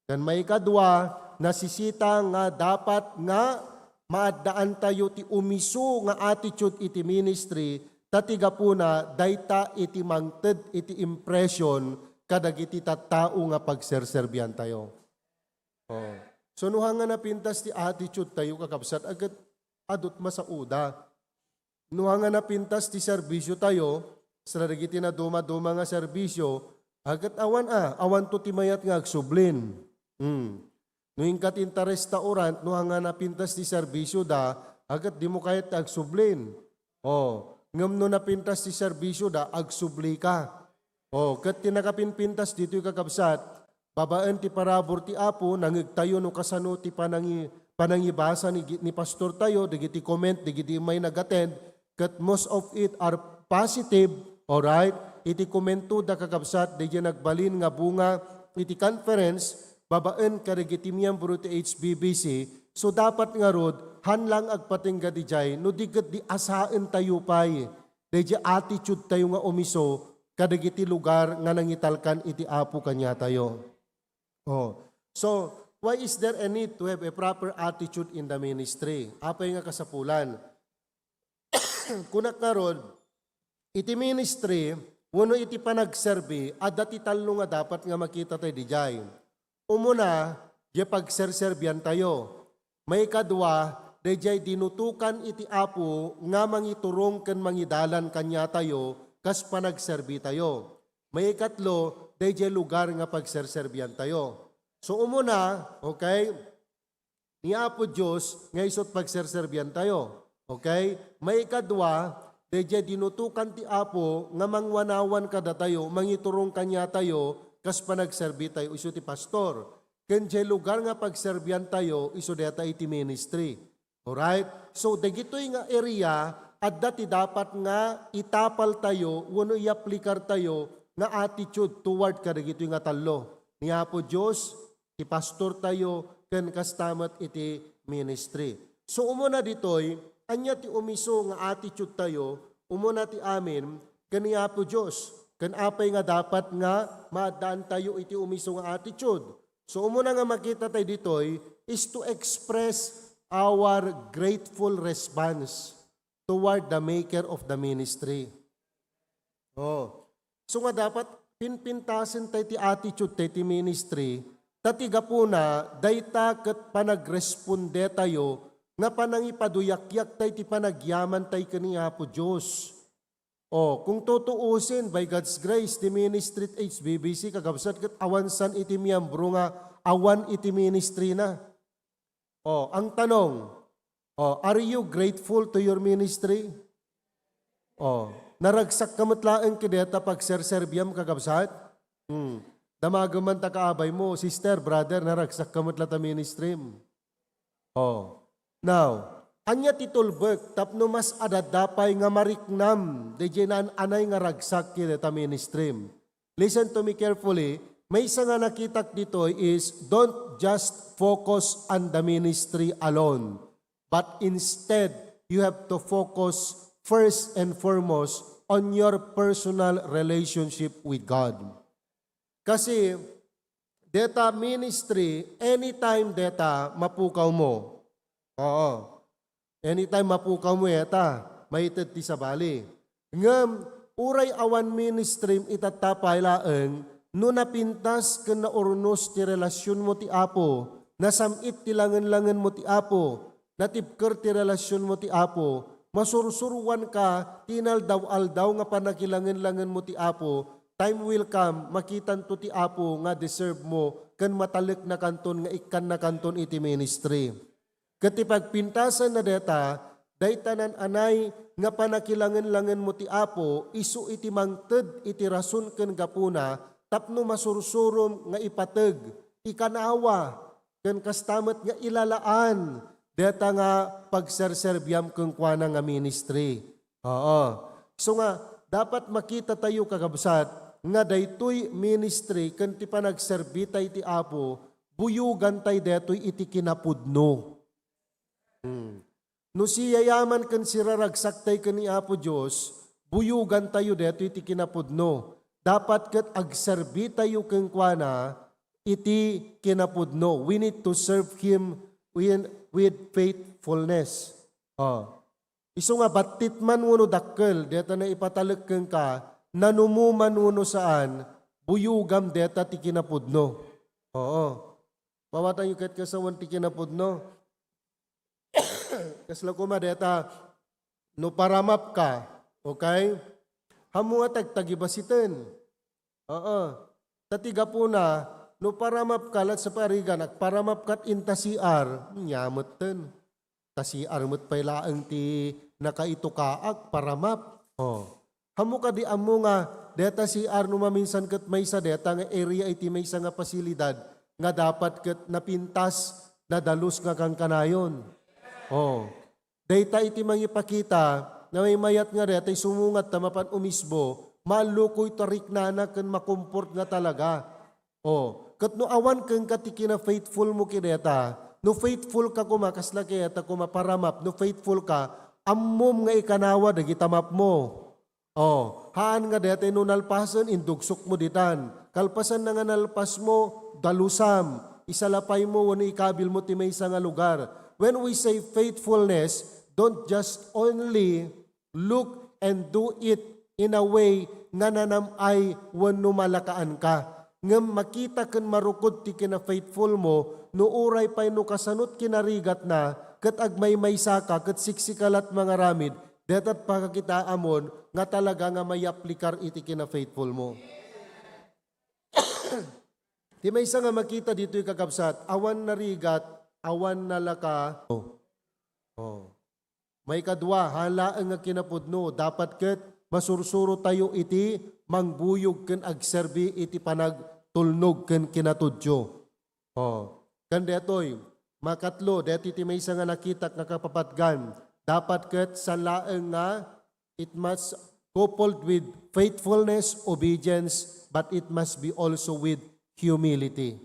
Ken maikadua, nasisita nga dapat nga maaddaantayo ti umiso nga attitude iti ministry, ta ti gapuna, dayta iti mangted iti impression kadagiti tattao nga pagserserbiantayo. Oh. So, no haan nga napintas ti attitude tayo, kakabsat, aget adut masauda. No haan nga napintas ti serbisio tayo, sa dagiti naduma-duma nga serbisio, aget awan a, awanto ti mayat nga agsublin. Hmm. No inka ti inta restaurant, no haan nga napintas ti serbisio da, aget dimo kayat ti agsublin. Oh, ngem no napintas ti serbisio da, agsubli ka. Oh, ket ti nakapinpintas ditoy, kakabsat, babaen ti parabur ti Apo, nangngegtayo no kasano ti panangi-, panangibasa ni, ni pastortayo, dagiti comment, dagiti immay nag-attend, ket most of it are positive, alright? Iti komento da, kakabsat, daydiay nagbalin nga bunga iti conference, babaen kadagiti miyembro ti H B B C, so dapat ngarud, haan lang agpatengga didiay, no di ket di asaentayo pay daydiay attitude tayo nga umiso kadagiti lugar nga nangitalkan iti Apo kaniatayo. Oh. So, why is there a need to have a proper attitude in the ministry? Apay nga kasapulan? Kunak ngarud, iti ministry, wenno iti panagserbi, adda ti tallo nga dapat nga makita tayo didiay. Umuna, diay pagserserbian tayo. Maikadua, daydiay dinutokan iti Apo nga mangiturong ken mangidalan kaniatayo kas panagserbi tayo. Maikatlo, daydiay lugar nga pagserserbian tayo. So, umuna, okay, ni Apo Dios nga isut pagserserbian tayo. Okay? Maikadua, daydiay dinutokan ti Apo nga mangwanawan kadatayo, mangiturong kaniatayo, kas panagserbi tayo, isu ti pastor. Ken diay lugar nga pagserbian tayo, isu dayta iti ministry. Alright? So, dagitoy nga area, adda ti dapat nga itapal tayo, wenno iaplikar tayo nga attitude toward kadagitoy nga tallo. Ni Apo Dios, ti pastor tayo, ken kasta met iti ministry. So, umuna ditoy, ania ti umiso nga attitude tayo, umuna ti amin, ken ni Apo Dios. Ken apay nga dapat nga maaddaan tayo iti umiso nga attitude? So, umuna nga makita tayo ditoy is to express our grateful response toward the maker of the ministry. Oh. So nga dapat pinpintasen tayo ti attitude tayo ti ministry, ta ti gapuna, dayta ket panagresponde tayo nga panangipaduyakyak tayo ti panagyaman tayo ken ni Apo Dios. Oh, kung tutuusin, by God's grace, ti ministry ti H B B C, kakabsat, ket awan san iti miyembro nga awan iti ministry na. Oh, ang tanong, oh, are you grateful to your ministry? Oh, naragsak ka met laeng ket deta pagserserbiam, kakabsat? Hmm. Damagem man ta kaabay mo, sister, brother, naragsak ka met la ta ministry. Oh. Now, ania ti tulbek tapno mas adda pay nga mariknam daydiay naan-anay nga ragsak iti dayta ministry? Listen to me carefully. Maysa nga nakitak ditoy is, don't just focus on the ministry alone, but instead, you have to focus first and foremost on your personal relationship with God. Kasi, deta ministry, anytime deta mapukaw mo. Oo. Anytime mapukaw mo, eta, maited ti sabali. Ngem, uray awan ministry, itatta pay laeng, no napintas ken naurnos ti relasionmo ti Apo, nasam-it ti langen-langenmo ti Apo, natibker ti relasionmo ti Apo, masursuroanka ti inaldaw-aldaw nga pannakilangen-langenmo ti Apo, time will come, makitanto ti Apo nga deserve mo ken mataleknakanton nga ikkannakanton iti ministry. Ket ti pagpintasanna dayta, dayta naan-anay nga pannakilangen-langenmo ti Apo, isu iti mangted iti rason ken gapuna tapno masursurom nga ipateg, ikanawa, ken kasta met nga ilalaan dayta nga pagserserbiam kenkuana nga ministry. Oo. So nga, dapat makita tayo, kakabsat, nga daytoy ministry ken ti panagserbi tay ti Apo, buyogan tay daytoy iti kinapudno. Hmm. No siyayaman ken siraragsak tay ken ni Apo Dios, buyogan tayo daytoy iti kinapudno. Dapat ket agserbi tayo kenkuana iti kinapudno. We need to serve Him with, with faithfulness. Oh. Isu nga battit man wenno dakkel, deta naipatalek kenka, nanumo man wenno saan, buyogam deta ti kinapudno. Oo. Pawatanyo ket kasawan ti kinapudno. Kasla koma deta, no paramapka, okay? Ammo nga tagtagibasiten. Oo. Ta ti gapuna, no paramapka, let's say, parigan, agparamapkat inta C R, nia metten. Ta C R met pay laeng ti nakaitukaak, paramap. Oh. Ammo kadi ammo nga, deta C R no maminsan ket maysa deta nga area iti maysa nga pasilidad nga dapat ket napintas, nadalus nga kankanayon. Oh. Dayta iti mangipakita nga maymayat nga dayta sumungat ta mapan umisbo, maallukoy ta riknana ken makumport nga talaga. Oh, ket no awan kenka ti kina-faithful mo kadayta, no faithful ka koma, kasla kadayta koma paramap, no faithful ka, ammom nga ikanawa dagita mapmo. Oh, haan nga dayta no nalpasen, indugsok mo ditan. Kalpasan na nga nalpas mo, dalusam, isalapay mo wenno ikabil mo ti maysa nga lugar. When we say faithfulness, don't just only look and do it in a way nga nanam-ay wenno malakaanka. Ngem makita ken marukod ti kina-faithful mo no uray pay no kasanot kinarigatna ket agmaymaysa ka ket siksika lat mangaramid, dayta pakakitaamon nga talaga nga mayaplikar iti kina-faithful mo. Ti maysa nga makita ditoy, kakabsat, awan narigat, awan nalaka. Oh. Oh. Maikadua, haan laeng nga kinapudno, dapat ket masursuro tayo iti mangbuyog ken agserbi iti panagtulnog ken kinatudyo. Oh. Ken daytoy, makatlo, daytoy ti maysa nga nakitak nga kapapatgan, dapat ket saan laeng nga it must coupled with faithfulness, obedience, but it must be also with humility.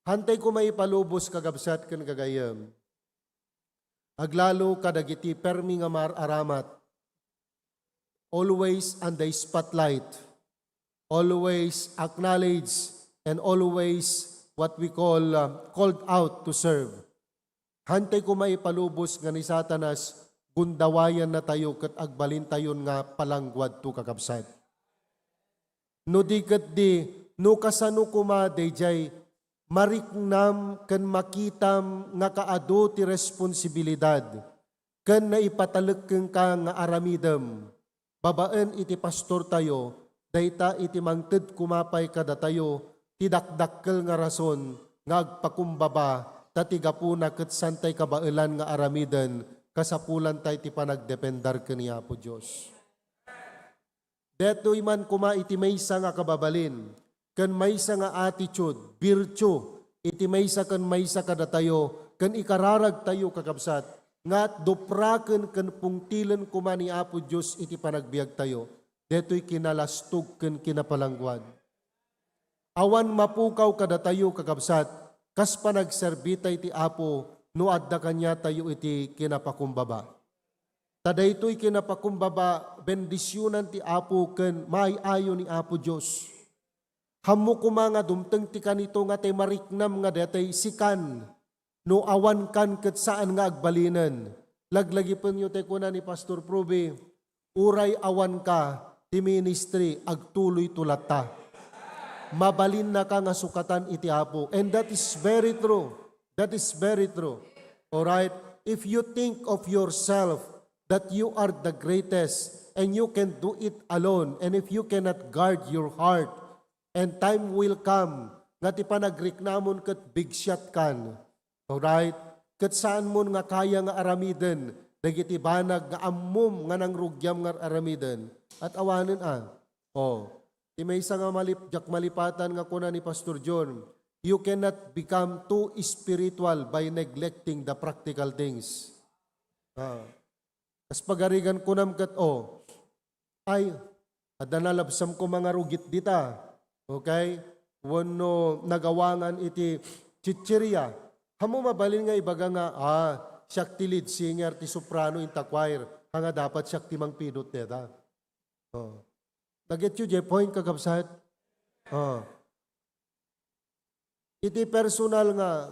Hantay koma ipalubos, kakabsat ken gagayyem, aglalo kadagiti permi nga mar-aramat. Always on the spotlight. Always acknowledge and always what we call, uh, called out to serve. Hantay koma ipalubos nga ni Satanas, gundawayannatayo ket agbalintayon nga palangguadto, kakabsat. No di ketdi, no kasano koma daydiay mariknam ken makitam nga kaadu ti responsibilidad ken naipatalek kenka nga aramidem babaen iti pastortayo, dayta iti mangted koma pay kadatayo ti dakdakkel nga rason nga agpakumbaba, ta ti gapuna ket santay kabaelan nga aramiden kasapulantay ti panagdependar ken ni Apo Dios. Detoy man koma iti maysa nga kababalin ken maysa nga attitude, virtue, iti maysa ken maysa kadatayo ken ikararagtayo, kakabsat, nga dupraken ken pungtilen koma ni Apo Dios iti panagbiagtayo. Detoy kinalastog ken kinapalangguad. Awan mapukaw kadatayo, kakabsat, kas panagserbita iti Apo no adda kaniatayo iti kinapakumbaba. Ta daytoy kinapakumbaba, bendisionan ti Apo ken maay-ayo ni Apo Dios. Hammo koma nga dumteng ti kanito nga tay mariknam nga datay sikan, no awankan ket saan nga agbalinen. Laglagipenyo tay kuna ni Pastor Probe, uray awanka, ti ministry agtuloyto latta. Mabalinnaka nga sukatan iti Apo. And that is very true. That is very true. All right? If you think of yourself that you are the greatest and you can do it alone, and if you cannot guard your heart, and time will come nga ti panagriknamon ket bigsiatkan. Alright? Ket saanmon nga kaya nga aramiden dagiti banag nga ammom nga nangrugiam nga aramiden. At awanen a. Oh, ti maysa nga malip-, diak malipatan nga kuna ni Pastor John, "You cannot become too spiritual by neglecting the practical things." Ah. Kas pagarigan kunam ket, oh, ay, adda nalabsam koma nga rugit dita. Okay? Wenno nagawangan iti chichirya. Hammo mabalin nga ibaga nga, ah, siak ti lead singer ti soprano in the choir. Haan nga dapat siak ti mangpidot deta. Oh. Nagetyo jay point, kakabsat? Oh. Iti personal nga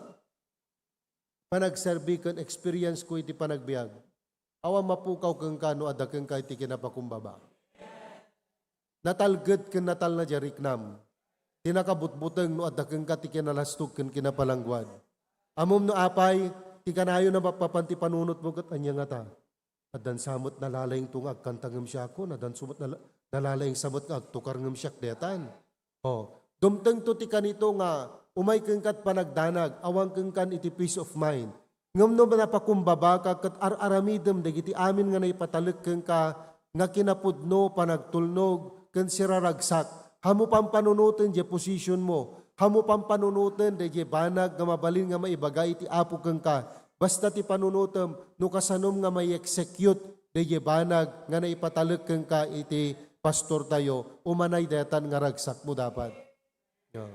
panagserbi ken experience ko iti panagbiag, awan mapukaw kenka no adda kenka iti kinapakumbaba. Natalged ken natalna jay riknam. Ti nakabutbuteng no adda kenka ti kinalastog ken kinapalangguad. Ammom no apay, ti kanayon a mapapan ti panunotmo ket ania ngata? Addan sa met nalalaingto nga agkanta ngem siakon, addan sa met nala-, nalalaingsa met nga agtukar ngem siak detan. Oh, dumtengto ti kanito nga umay kenka ti panagdanag, awan kenka iti peace of mind. Ngem no napakumbabaka ket ar-aramidem dagiti amin nga naipatalek kenka nga kinapudno, panagtulnog, ken siraragsak, hammo pampanunoten diay positionmo, hammo pampanunoten daydiay banag nga mabalin nga maibaga iti Apo kenka, basta ti panunotem no kasanom nga mai-execute daydiay banag nga naipatalek kenka iti pastortayo, umanay detan nga ragsakmo dapat. Yeah.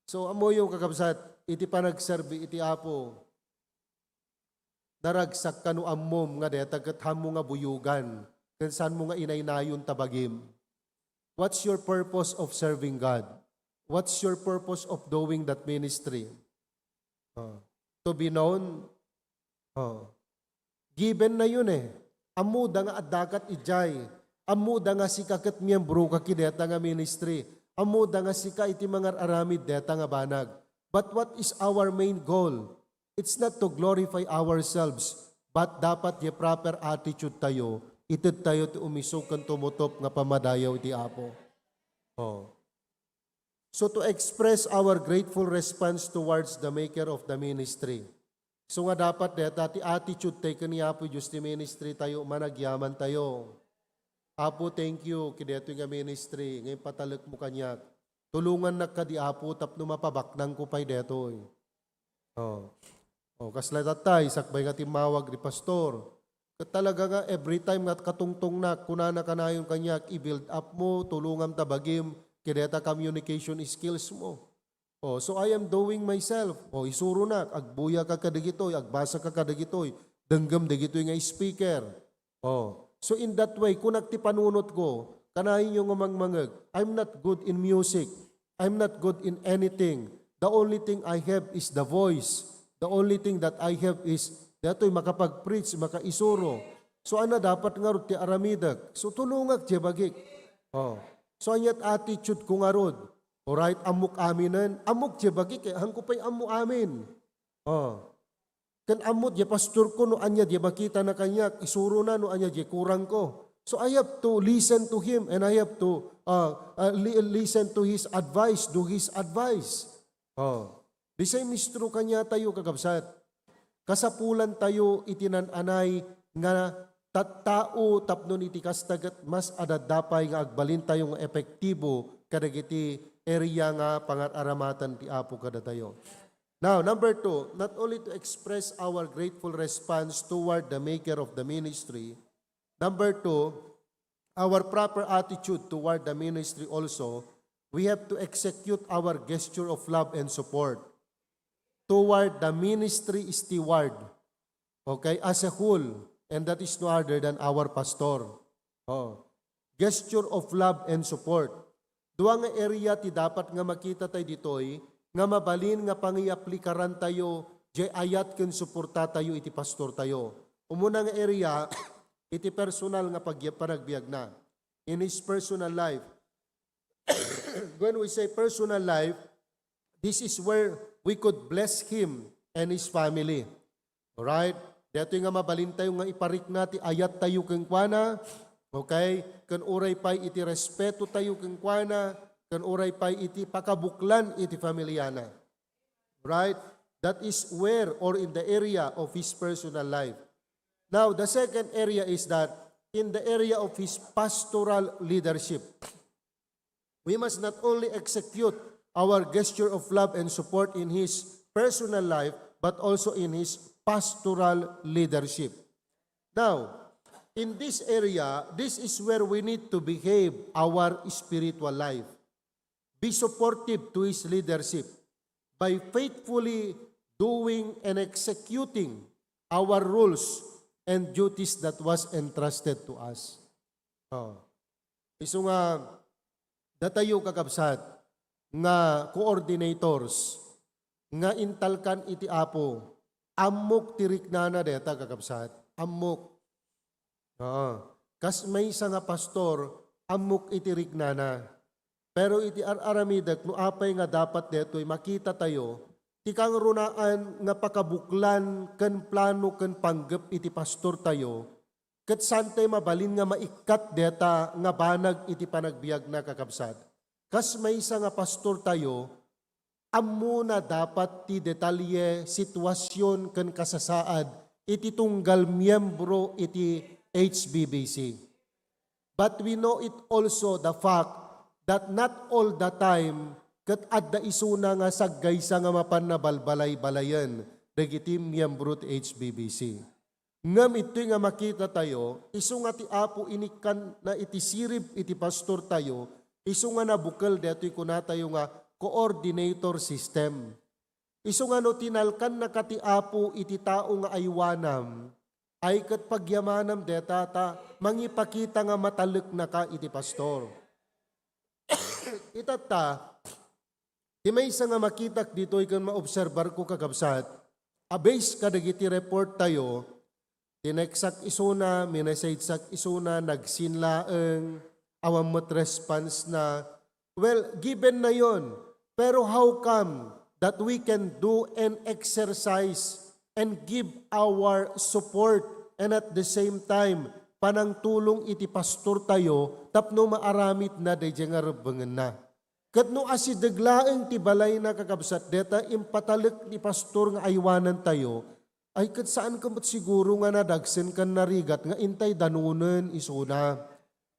So, ammoyo, kakabsat, iti panagserbi iti Apo, naragsakka no ammom nga deta ket haanmo nga buyogan, ken saanmo nga inaynayon ta bagim. What's your purpose of serving God? What's your purpose of doing that ministry? Ah, to be known? Ah, given na yun eh. Ammoda nga addakat idiay. Ammoda nga sika ket miyembro ka iti deta nga ministry. Ammoda nga sika iti mangar-aramid deta nga banag. But what is our main goal? It's not to glorify ourselves, but dapat diay proper attitude tayo, ited tayo ti umisog ken tumutop nga pammadayaw iti Apo. Oh. So to express our grateful response towards the maker of the ministry. So nga dapat deta ti attitude tayo ken ni Apo Dios ti ministry tayo, managyaman tayo. Apo, thank you, iti detoy nga ministry, nga ipatalekmo kaniak. Tulongannak kadi, Apo, tapno mapabaknangko pay detoy. Oh. Oh, kasla tatta, sakbay nga timmawag ni pastor. Ket talaga nga every time nga katungtongnak, kunana kanayon kaniak, "I-build up mo, tulongam ta bagim, iti deta communication skills mo." Oh, so I am doing myself. Oh, isuronak, agbuya ka kadagitoy, agbasa ka kadagitoy, denggem dagitoy nga speaker. Oh, so in that way, kunak ti panunot ko, kanayon nga mangmangeg, I'm not good in music. I'm not good in anything. The only thing I have is the voice. The only thing that I have is datoy makapag-preach, makaisuro. So, ana dapat ngarud ti aramidek? So, tulongak diay bagik. Oh. So, ania't attitude ko ngarud? Alright, ammok aminen? Ammok diay bagik, eh. Hanko pay ammo amin. Oh. Ken ammo diay pastor ko no ania diay makitana kaniak, isurona no ania diay kurang ko. So I have to listen to him and I have to uh, uh, li- listen to his advice, do his advice. Oh. Di say mistro kaniatayo, kakabsat. Kasapulantayo iti nan-anay nga tattao tapno iti kasta ket mas adda pay nga agbalintayo nga epektibo kadagiti area nga pangar-aramatan ti Apo kadatayo. Now, number two, not only to express our grateful response toward the maker of the ministry, number two, our proper attitude toward the ministry also, we have to execute our gesture of love and support toward the ministry steward, okay, as a whole, and that is no other than our pastor. Oh. Gesture of love and support. Dua nga area ti dapat nga makita tayo ditoy nga mabalin nga pangiaplikaran tayo jay ayat ken suporta tayo iti pastor tayo. Umuna nga area, iti personal nga pagya- panagbiagna. In his personal life. When we say personal life, this is where we could bless him and his family. Alright? Daytoy nga mabalintayo nga iparikna ti ayattayo kenkuana, okay? Ken uray pay iti respetotayo kenkuana, ken uray pay iti pakabuklan iti familiana. Right? That is where or in the area of his personal life. Now, the second area is that in the area of his pastoral leadership. We must not only execute our gesture of love and support in his personal life, but also in his pastoral leadership. Now, in this area, this is where we need to behave our spiritual life. Be supportive to his leadership by faithfully doing and executing our roles and duties that was entrusted to us. Oh. Isu nga datayo, kakabsat, nga coordinators nga intalkan iti Apo, ammok ti riknana deta, kakabsat. Ammok. Oo. Kas maysa nga pastor, ammok iti riknana. Pero iti ar-aramidek, no apay nga dapat detoy makita tayo, ti kangrunaan nga pakabuklan ken plano ken panggep iti pastor tayo, ket saan tayo mabalin nga maikkat deta nga banag iti panagbiagna, kakabsat. Kas maysa nga pastor tayo, ammona dapat ti detalye, sitwasion, ken kasasaad iti tunggal miyembro iti H B B C. But we know it also the fact that not all the time ket adda isuna nga saggaysa nga mapanna balbalay-balayen dagiti miyembro ti H B B C. Ngem ittoy nga makita tayo, isu nga ti Apo inikkanna iti sirib iti pastor tayo, isu nga nabukel daytoy kunatayo nga coordinator system. Isu nga no tinalkannaka ti Apo iti tao nga aywanam, ay ket pagyamanam deta ta mangipakita nga mataleknaka iti pastor. Itatta, ti maysa nga makitak ditoy ken maobserbarko, kakabsat, a base kadagiti report tayo, tinextak isuna, minesageak isuna, nagsin laeng, awan met response na. Well, given na yon. Pero how come that we can do and exercise and give our support and at the same time panangtulong iti pastor tayo tapno maaramidna daydiay nga rebbengenna? Ket no asideg laeng ti balayna, kakabsat, deta impatalek ni pastor nga aywanantayo, ay ket saan ka met siguro nga nadagsen ken narigat nga intay danonen isuna.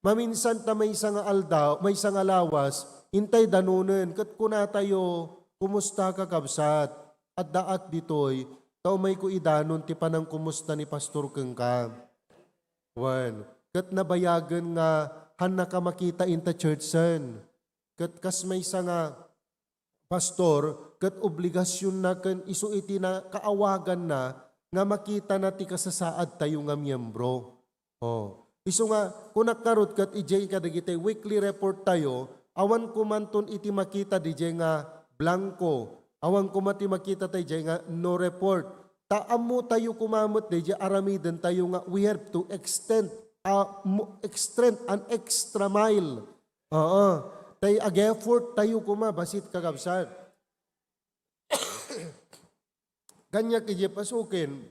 Maminsan ta maysa nga aldaw, maysa nga lawas, intay danonen ket kunatayo, "Kumusta, kakabsat? Addaak ditoy, ta umayko idanon ti panangkumusta ni pastor kenka." Wen, ket nabayagen nga hannaka makita inta churchen. Ket kas maysa nga pastor, ket obligasionna ken isu iti na-, kaawaganna nga makitana ti kasasaadtayo nga miembro. Oh. Isu nga, kunak ngarud ket idiay kadagiti weekly report tayo, awan komanton iti makita didiay nga blanco. Awan koma ti makita tayo diay nga no report. Ta ammo tayo koma met diay aramiden tayo nga we have to extend, ah, mo-, extend an extra mile. Oo. Tay ag-effort tayo koma, basit kakabsat. Kaniak idiay pasuken,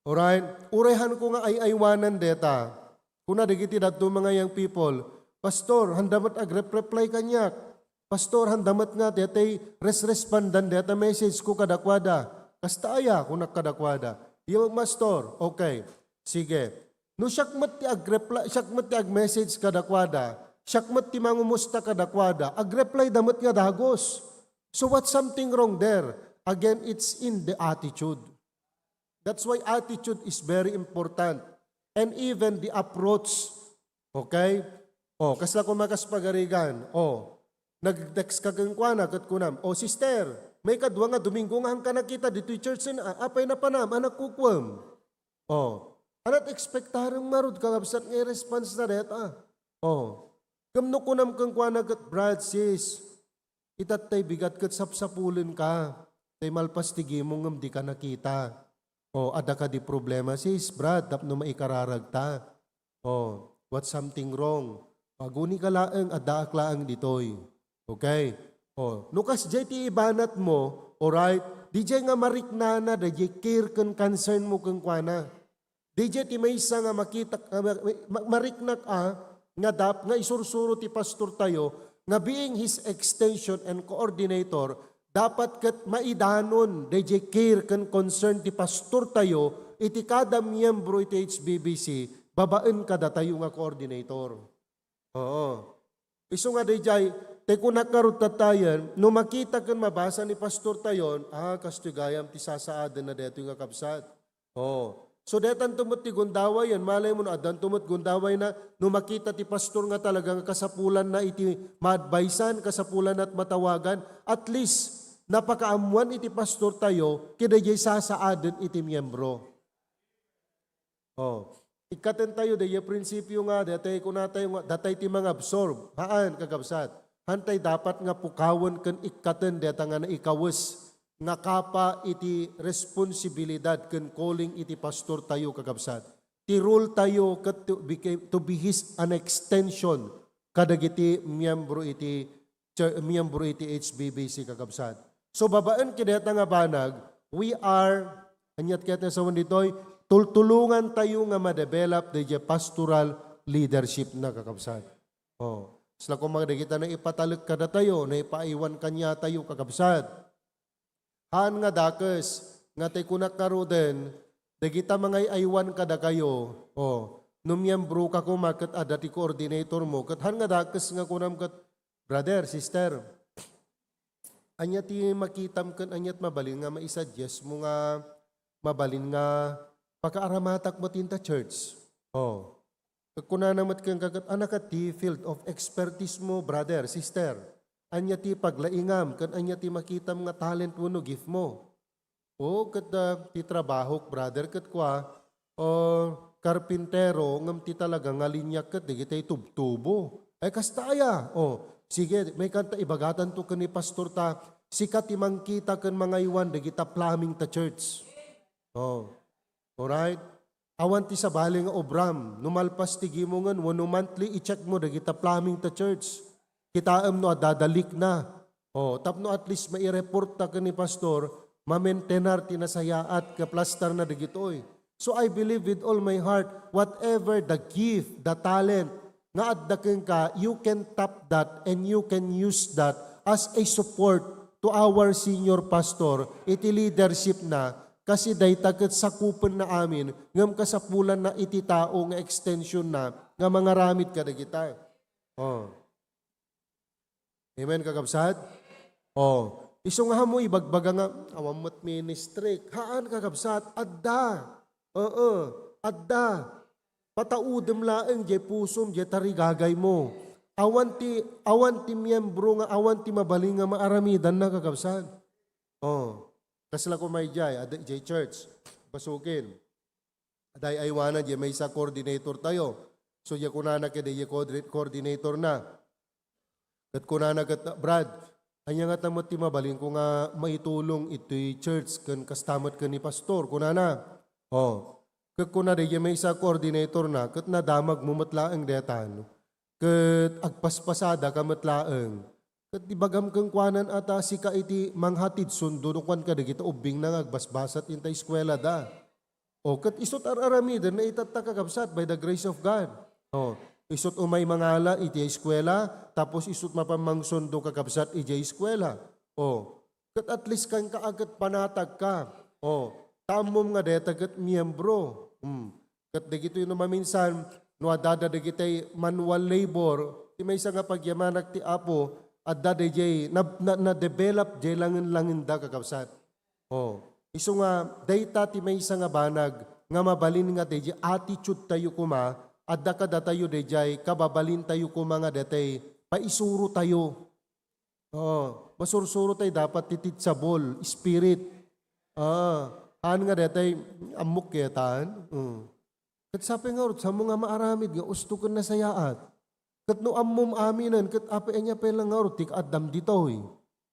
Alright? Uray haanko nga ay-aywanan deta. Kuna dagiti dadto mga young people, "Pastor, haanda met agrep-reply kaniak. Pastor, haanda met nga detay res-respondan deta message ko kadakuada." "Kasta aya?" kunak kadakuada. "Yo, Pastor." "Okay. Sige." No siak met ti agreply, siak met ti agmessage kadakuada, siak met ti mangumusta kadakuada, agreply da met nga dagus. So what's something wrong there? Again, it's in the attitude. That's why attitude is very important. And even the approach. Okay? Oh, kasla ko makas pagarigan. Oh, nag-text ka kenkuana ket kunam, "Oh, sister, maikadua nga Domingo nga haanka nakita ditoy church, ah, apay napanam a nagkukuem?" Oh, anat expectarem ngarud, kakabsat, nga i-response na deta? Oh, ngem no kunam kenkuana ket, "Brad, sis, itattay bigat ket sapsapulenka, tay malpas ti gimong ngem dika nakita. Oh, adda kadi problema, sis, brad, tapno maikararagta? Oh, what's something wrong? Agunika laeng, addaak laeng ditoy." Okay? Oh, no kasdiay ti ibanatmo, alright, didiay nga mariknana daydiay care ken concern mo kenkuana. Didiay ti maysa nga makita, ah, ma-, ma-, mariknak a nga dap-, nga isursuro ti pastortayo nga being his extension and coordinator, dapat ket maidanon daydiay care ken concern ti pastortayo iti kada miyembro iti H B B C babaen kadatayo nga coordinator. Oo. Isu nga daydiay, tay kunak ngarud tattayen, no makita ken mabasa ni pastortayon, ah, kastoy gayam ti sasaadenna daytoy nga kabsat. Oh. So, detanto met ti gundaway yan. Malay mo, no, addanto met gundaway na, no makita ti pastor nga talaga nga kasapulanna iti ma-advisean, kasapulanna at matawagan, at least, napakaammuan iti pastortayo, kadaydiay sasaaden iti miyembro. Oh. Ikkaten tayo, daydiay prinsipyo nga, datay kunatayo nga, datay ti mangabsorb. Haan, kakabsat. Hantay dapat nga pukawen ken ikkaten deta nga naikawes nga kapa iti responsibilidad ken calling iti pastortayo, kakabsat. Ti role tayo ket to became, to be his an extension kadagiti miyembro iti cha-, miyembro iti H B B C, kakabsat. So, babaen kadayta nga banag, we are, aniat ket nga sawen ditoy, tultulongan tayo nga ma-develop daydiay pastoral leadership na, kakabsat. Oh, kasla koma dagita naipatalek kadatayo, naipaaywan kaniatayo, kakabsat. Haan nga dakes, nga tay kunak ngaruden, dagita mangay-aywan kadakayo, oh, no miyembro ka koma ket adda ti coordinator mo, ket haan nga dakes nga kunam ket, "Brother, sister, ania ti makitam ken ania ti mabalin nga maisuggest mo nga mabalin nga pakaaramatak met ita church?" Oh. Ket kunana met kenka ket, "Ania ket ti field of expertise mo, brother, sister? Ania ti paglaingam ken ania ti makitam nga talent wenno gift mo?" O, ket, ah, ti trabahok, brother, ket kua, o, karpintero, ngem ti talaga nga linya ket dagiti tubtubo. Ay, kasta aya. O, sige, maikanta ibagatanto ken ni pastor ta, sika ti mangkita ken mangaywan dagita plumbing ta church. O. Alright? Awan ti sabali nga obram. No malpas ti gimongen wenno monthly, i-check mo dagita plumbing ta church. Kitaem no adda leak na. O, tapno at least maireport ta ken ni pastor, mamaintenar ti nasayaat nga plastar na dagitoy. So I believe with all my heart, whatever the gift, the talent, nga adda kenka, you can tap that and you can use that as a support to our senior pastor iti leadership na, kasi dayta ket sakupenna amin, ngem kasapulanna iti tao nga extension na nga mangaramid kadagita. Oh. Amen, kakabsat? Oh. Isu nga mo ibagbaga nga, "Awan met ministry." Haan, kakabsat, adda. Oo, adda. Pataudem laeng diay pusom, diay tarigagaymo. Awan ti, awan ti miyembro nga awan ti mabalin nga maaramidanna, kakabsat. Oh, kasla koma idiay, adda idiay church. Basukin. Adda ay-aywana, diay maysa coordinator tayo. So, diay kunana kadi, diay coordinator na. Ket kunana ket, "Brad, ania ngata met ti mabalinko nga maitulong iti church ken kasta met ken ni pastor?" kunana. Oh. Ket kuna daydiay maysa coordinator na, "Ket nadamagmo met laeng daytan. Ket agpaspasadaka met laeng. Ket ibagam kenkuana a ta sika iti manghatid sundo no kuan kadagiti ubbingna nga agbasbasat iti eskuelada." O, ket isut' ar-aramidenna itatta, kakabsat, by the grace of God. O, isut' umay mangala iti eskuela, tapos isut' mapan mangsundo, kakabsat, idiay eskuela. O, ket at least kanka a ket panatagka. O, ta ammom nga dayta ket miyembro. Hmm. Ket dagitoy no maminsan, no adda dagiti manual labor, ti maysa nga pagyamanak ti Apo, adda daydiay, na, na, na-develop diay langen-langenda, kakabsat. Oh, isu nga dayta ti maysa nga banag nga mabalin nga daydiay attitude tayo koma, adda kadatayo daydiay kababalintayo koma nga datay paisurotayo. Oh, masursuro tayo dapat ti teachable spirit. Ah, haan nga datay ammok ketan. Mm. Ket sapay ngarud, saanmo nga maaramid nga usto ken nasayaat. Ket no ammom aminen, ket apay ania pay la ngarud ti kaaddam ditoy?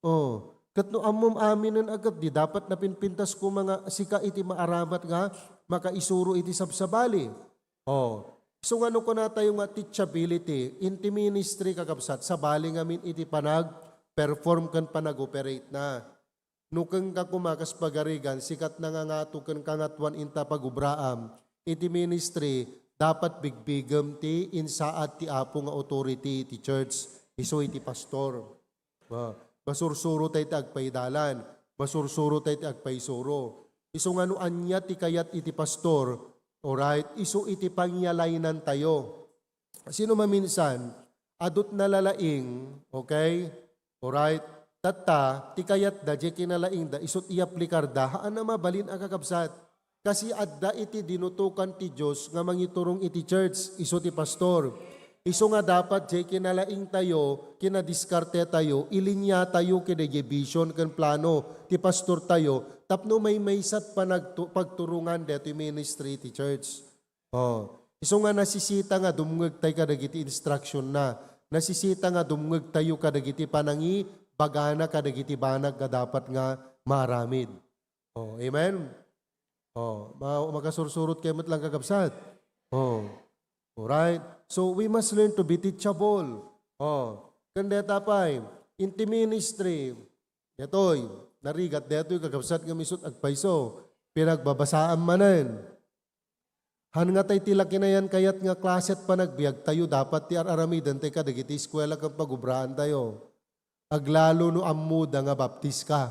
Oh, ket no ammom aminen a ket di dapat napinpintas koma nga sika iti maaramat nga makaisuro iti sabsabali. Oh, isu nga no kunatayo nga teachability, iti ministry, kakabsat, sabali ngamin iti panag-perform ken panag-operate na. No kenka koma kas pagarigan, sika ti nangangato ken Kangatoan inta pagubraam iti ministry, dapat bigbigem ti insaad ti Apo nga authority iti church, isu iti pastor. Ah, masursuro tayo ti agpaidalan, masursuro tayo ti agpaisuro. Isu nga no ania ti kayat iti pastor, alright, isu iti pangiyalaynan tayo. Sino maminsan, adut nalalaing, okay? Alright? Tatta, ti kayatda, diay kinalaingda, isut' iyaplikarda, haan a mabalin a kakabsat. Kasi adda iti dinutokan ti Dios nga mangiturong iti church, isu ti pastor. Isu nga dapat diay kinalaingtayo, kinadiskartetayo, ilinyatayo kadagidiay vision ken plano ti pastortayo, tapno maymaysa't panagtu-, pagturongan daytoy ministry ti church. Oh, isu nga nasisita nga dumngegtayo kadagiti instructionna. Nasisita nga dumngegtayo kadagiti panangibagana kadagiti banag nga dapat nga maaramid. Oh, amen? Oh, ma-, makasursurot kayo met lang, kakabsat. Oh, alright. So, we must learn to be teachable. Oh, ken dayta pay, inti ministry. Daytoy, narigat daytoy, kakabsat, nga isut' agpayso. Pinagbabasaan manen. Haan nga tay ti la kinayan-kayat nga klase ti panagbiagtayo, dapat ti ar-aramidentayo kadagiti eskuela ken pagubraantayo. Aglalo no ammoda nga Baptis ka.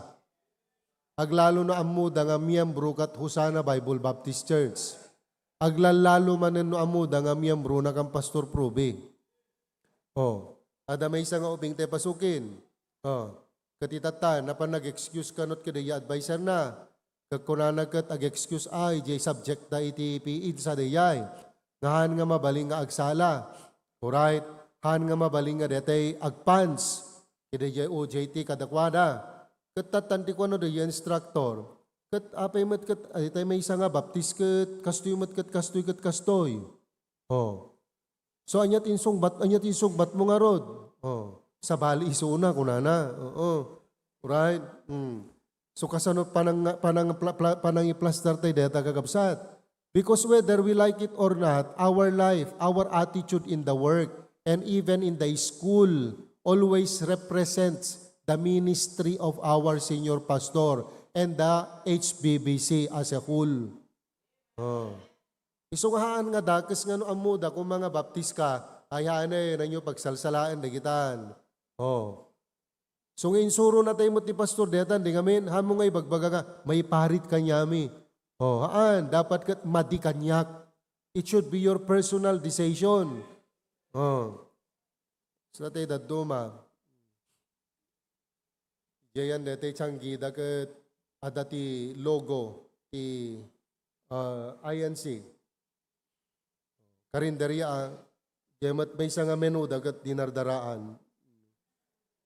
Aglalo no ammoda nga miyembro kat Hosanna Bible Baptist Church. Aglallalo manen no ammoda nga miyembrona kan Pastor Probe. Oh, adda maysa nga ubing tay pasukin. Oh, ket itatta, napan nag-excuse kanut kadaydiay adviser na. Ket kunana ket ag-excuse a, idiay subject da iti P E sa daydiay. Nga haan nga mabalin nga agsala. Alright? Haan nga mabalin nga daytay agpans. Kadaydiay O J T kadakuada. Ket tattan ti kuano daydiay instructor. Ket apay met ket, ay, tay maysa nga Baptist ket kastoy met ket kastoy ket kastoy. Oh. So, ania ti insungbat, ania ti insungbatmo ngarud? Oh, sabali isuna, kunana. Oo. Right? Mm. So, kasano panang-, panang-, pla-, pla-, panangiplastar tay dayta, kakabsat? Because whether we like it or not, our life, our attitude in the work, and even in the school, always represents the ministry of our senior pastor and the H B B C as a whole. Oh. Isu nga haan nga dakes nga no ammoda koma nga Baptist ka, ay haan a, nanyo pagsalsalaen dagitan. Oh. So nga insurona tayo met ni pastor, daytan, di ngamin, haan mo nga ibagbaga nga, maiparit kaniami. Oh, haan, dapat ket madi kaniak. It should be your personal decision. Oh. Sa tayo dadduma. Diayan daytay tianggida ket adda ti logo ti, ah, I N C. Karinderia, ah, Diay met maysa nga menuda ket dinardaraan.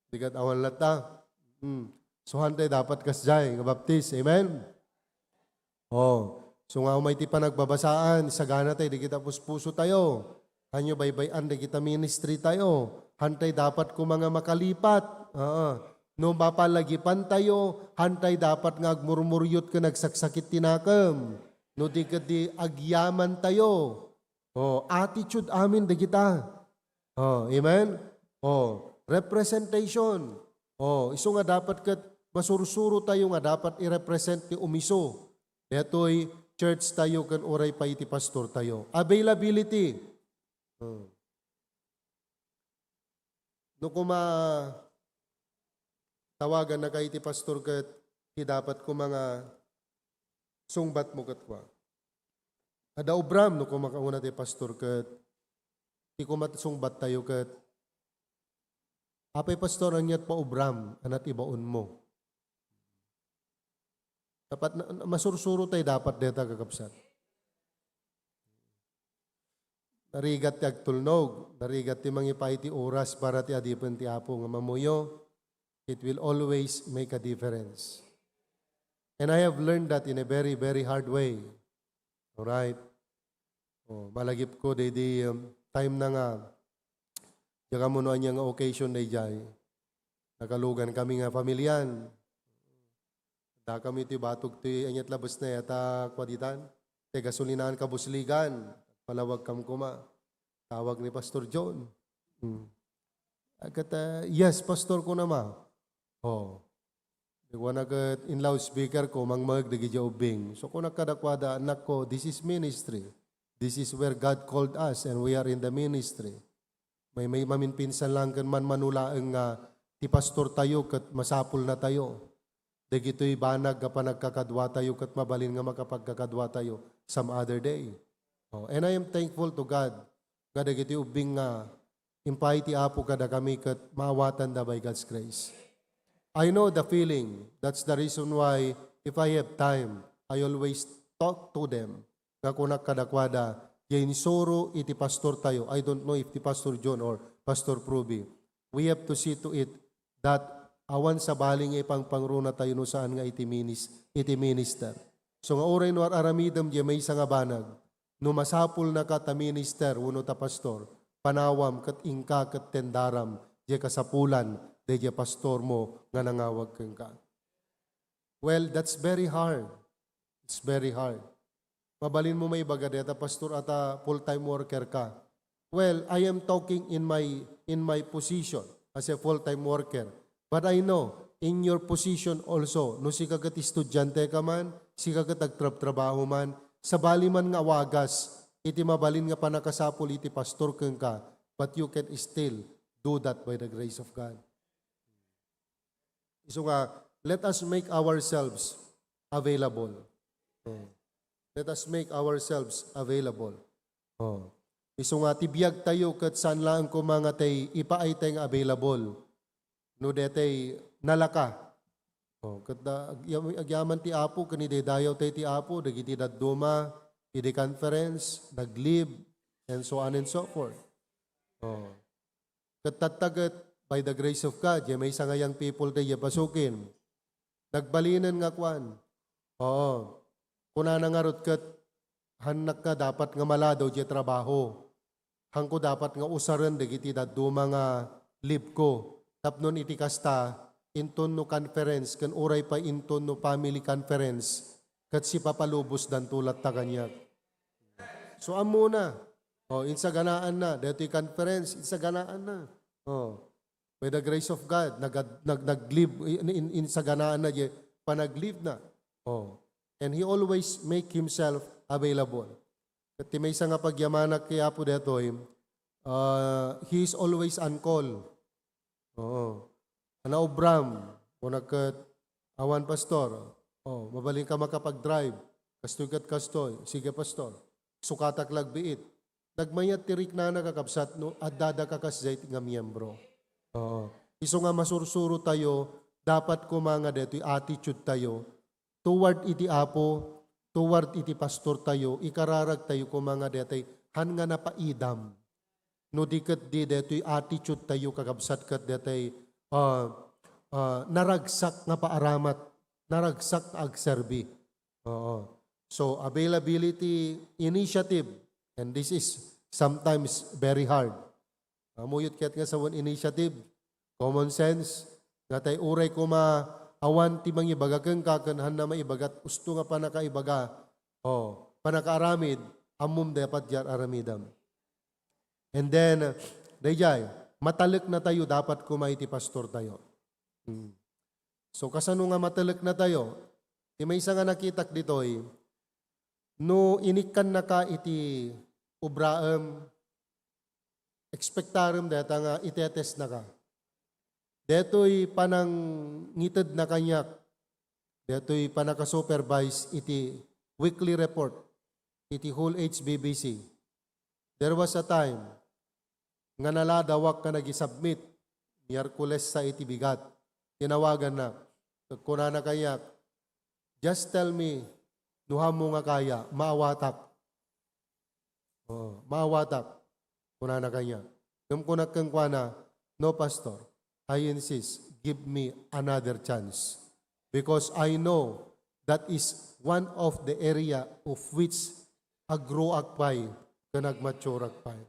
Di ket awan latta. Hmm. So, hantay dapat kasdiay nga baptis. Amen? Oh. So, nga umay ti panagbabasaan, sagana tay, di kita puspuso tayo. Hanyo baybay-an, di kita ministry tayo. Hantay dapat koma nga makalipat. Oo. No mapalagipan tayo, hantay dapat nga agmurmuryot ken agsaksakit ti nakem. No di ket di agyaman tayo. Oh, attitude amin dagita. Oh, amen? Oh, representation. Oh, isu nga dapat ket masursuro tayo nga dapat i-represent ti umisu detoy church tayo ken uray pay iti pastor tayo. Availability. Oh. No koma tawagannaka iti pastor ket ti dapat koma nga sungbatmo ket kua. Adda obram no koma kauna ti pastor ket ti koma sungbat tayo ket, "Apay pastor, aniat pa obram a naibaonmo?" Dapat na, na, masursuro tay dapat deta, kakabsat. Narigat ti agtulnog, narigat ti mangipaay ti oras para ti adipen ti Apo nga mamuyo. It will always make a difference. And I have learned that in a very, very hard way. Alright? Oh, malagipko, daydi, um, time na nga, diak ammo no ania nga occasion daydiay. Nakalugan kami nga familian. Dakami ti batog ti aniat labes na yata, kua ditan. Ti gasolinaan kabusligan. Palawag kam koma. Tawag ni Pastor John. Hmm. Ket, ah, "Yes, Pastor," kuna ma. Oh. Di kuana ket in loudspeaker ko, mangmeg dagiti ubbing. So, kunak kadakuada, "Anakko, this is ministry. This is where God called us and we are in the ministry." May, may maminpinsan lang ken manmano laeng nga ti pastor tayo ket masapulna tayo. Dagitoy banag nga panagkakadua tayo ket mabalin nga makapagkakadua tayo some other day. Oh, and I am thankful to God nga dagiti ubbing nga impaay ti Apo kadakami ket maawatanda by God's grace. I know the feeling. That's the reason why, if I have time, I always talk to them. Nga kunak kadakuada, diay insuro iti pastor tayo. I don't know if ti Pastor John or Pastor Pruby. We have to see to it that awan sabali nga ipangpangruna tayo no saan nga iti minis-, iti minister. So nga uray no ar-aramidem diay maysa nga banag, no masapulnaka ta minister wenno ta pastor, panawam ket inka ket tendaram diay kasapulan daydiay pastormo nga nangawag kenka. Well, that's very hard. It's very hard. Mabalinmo maibaga deta, "Pastor, ata full-time worker ka." Well, I am talking in my, in my position as a full-time worker. But I know, in your position also, no sika ket estudiante ka man, sika ket agtrabtrabaho man, sabali man nga awagas iti mabalin nga pannakasapul iti pastor kenka, but you can still do that by the grace of God. Isu nga, let us make ourselves available. Oh. Let us make ourselves available. Oh. Isu nga, ti biag tayo ket saan laeng koma nga tay ipaay tay nga available. No detay nalaka. Oh, ket da, agyam-, agyaman ti Apo, ken idaydayaw tay ti Apo, dagiti dadduma, idi conference, nag-leave, and so on and so forth. Oh. Ket tatta ket, by the grace of God, diay maysa nga young people daydiay pasukin. Nagbalinen nga kuan. Oo. Kunana ngarud ket, "Hannakka dapat nga maladaw diay trabaho. Hanko dapat nga usaren dagiti dadduma nga leave ko. Tapno iti kasta, inton no conference, ken uray pay inton no family conference, ket sipapalubosdanto latta kaniak." So, ammona. Oh, insaganaanna. Daytoy conference, insaganaanna. Oh. By the grace of God, nagad-, nag-, nag-leave, in, in, insaganaanna diay panag-leave na. Oh. And he always make himself available. Ket ti maysa nga pagyamanak ken Apo daytoy, ah, he is always on call. Oo. Ania obram, kunak ket, "Awan, Pastor." "Oh, mabalinka makapag-drive. Kastoy ket kastoy." "Sige, Pastor. Sukatak la agbiit." Nagmayat ti riknana, kakabsat, no addaka kas daytoy nga miyembro. Oo. Isu nga masursuro tayo, dapat koma nga daytoy attitude tayo toward iti Apo, toward iti pastor tayo, ikararag tayo koma nga daytoy han nga napaidam. no di ket di detoy attitude tayo, kakabsat, ket detay, ah, ah, naragsak nga paaramat, naragsak nga agserbi. Oo. So, availability initiative, and this is sometimes very hard. Ammoyo ket nga sawen initiative, common sense, nga tay uray koma awan ti mangibaga kenka ken hanna maibagat usto nga pannakaibaga, o pannakaaramid, ammom dapat diay aramidem. And then, daydiay, mataleknatayo dapat koma iti pastortayo. Hmm. So, kasano nga mataleknatayo? Ti maysa nga nakitak ditoy, no inikkannaka iti obraem, expectarem dayta nga itetestnaka. Detoy panangitedna kaniak, detoy pannaka-supervise iti weekly report iti whole H B B C. There was a time nga naladawak nga nag-submit, Miyerkules sa iti bigat. Tinawaganna. Kunana kaniak, "Just tell me no hammo nga kaya, maawatak." Oo, maawatak. Kunana kaniak. Ngem kunak kenkuana, "No, Pastor, I insist, give me another chance. Because I know that is one of the area of which agruak pay ken agmaturak pay."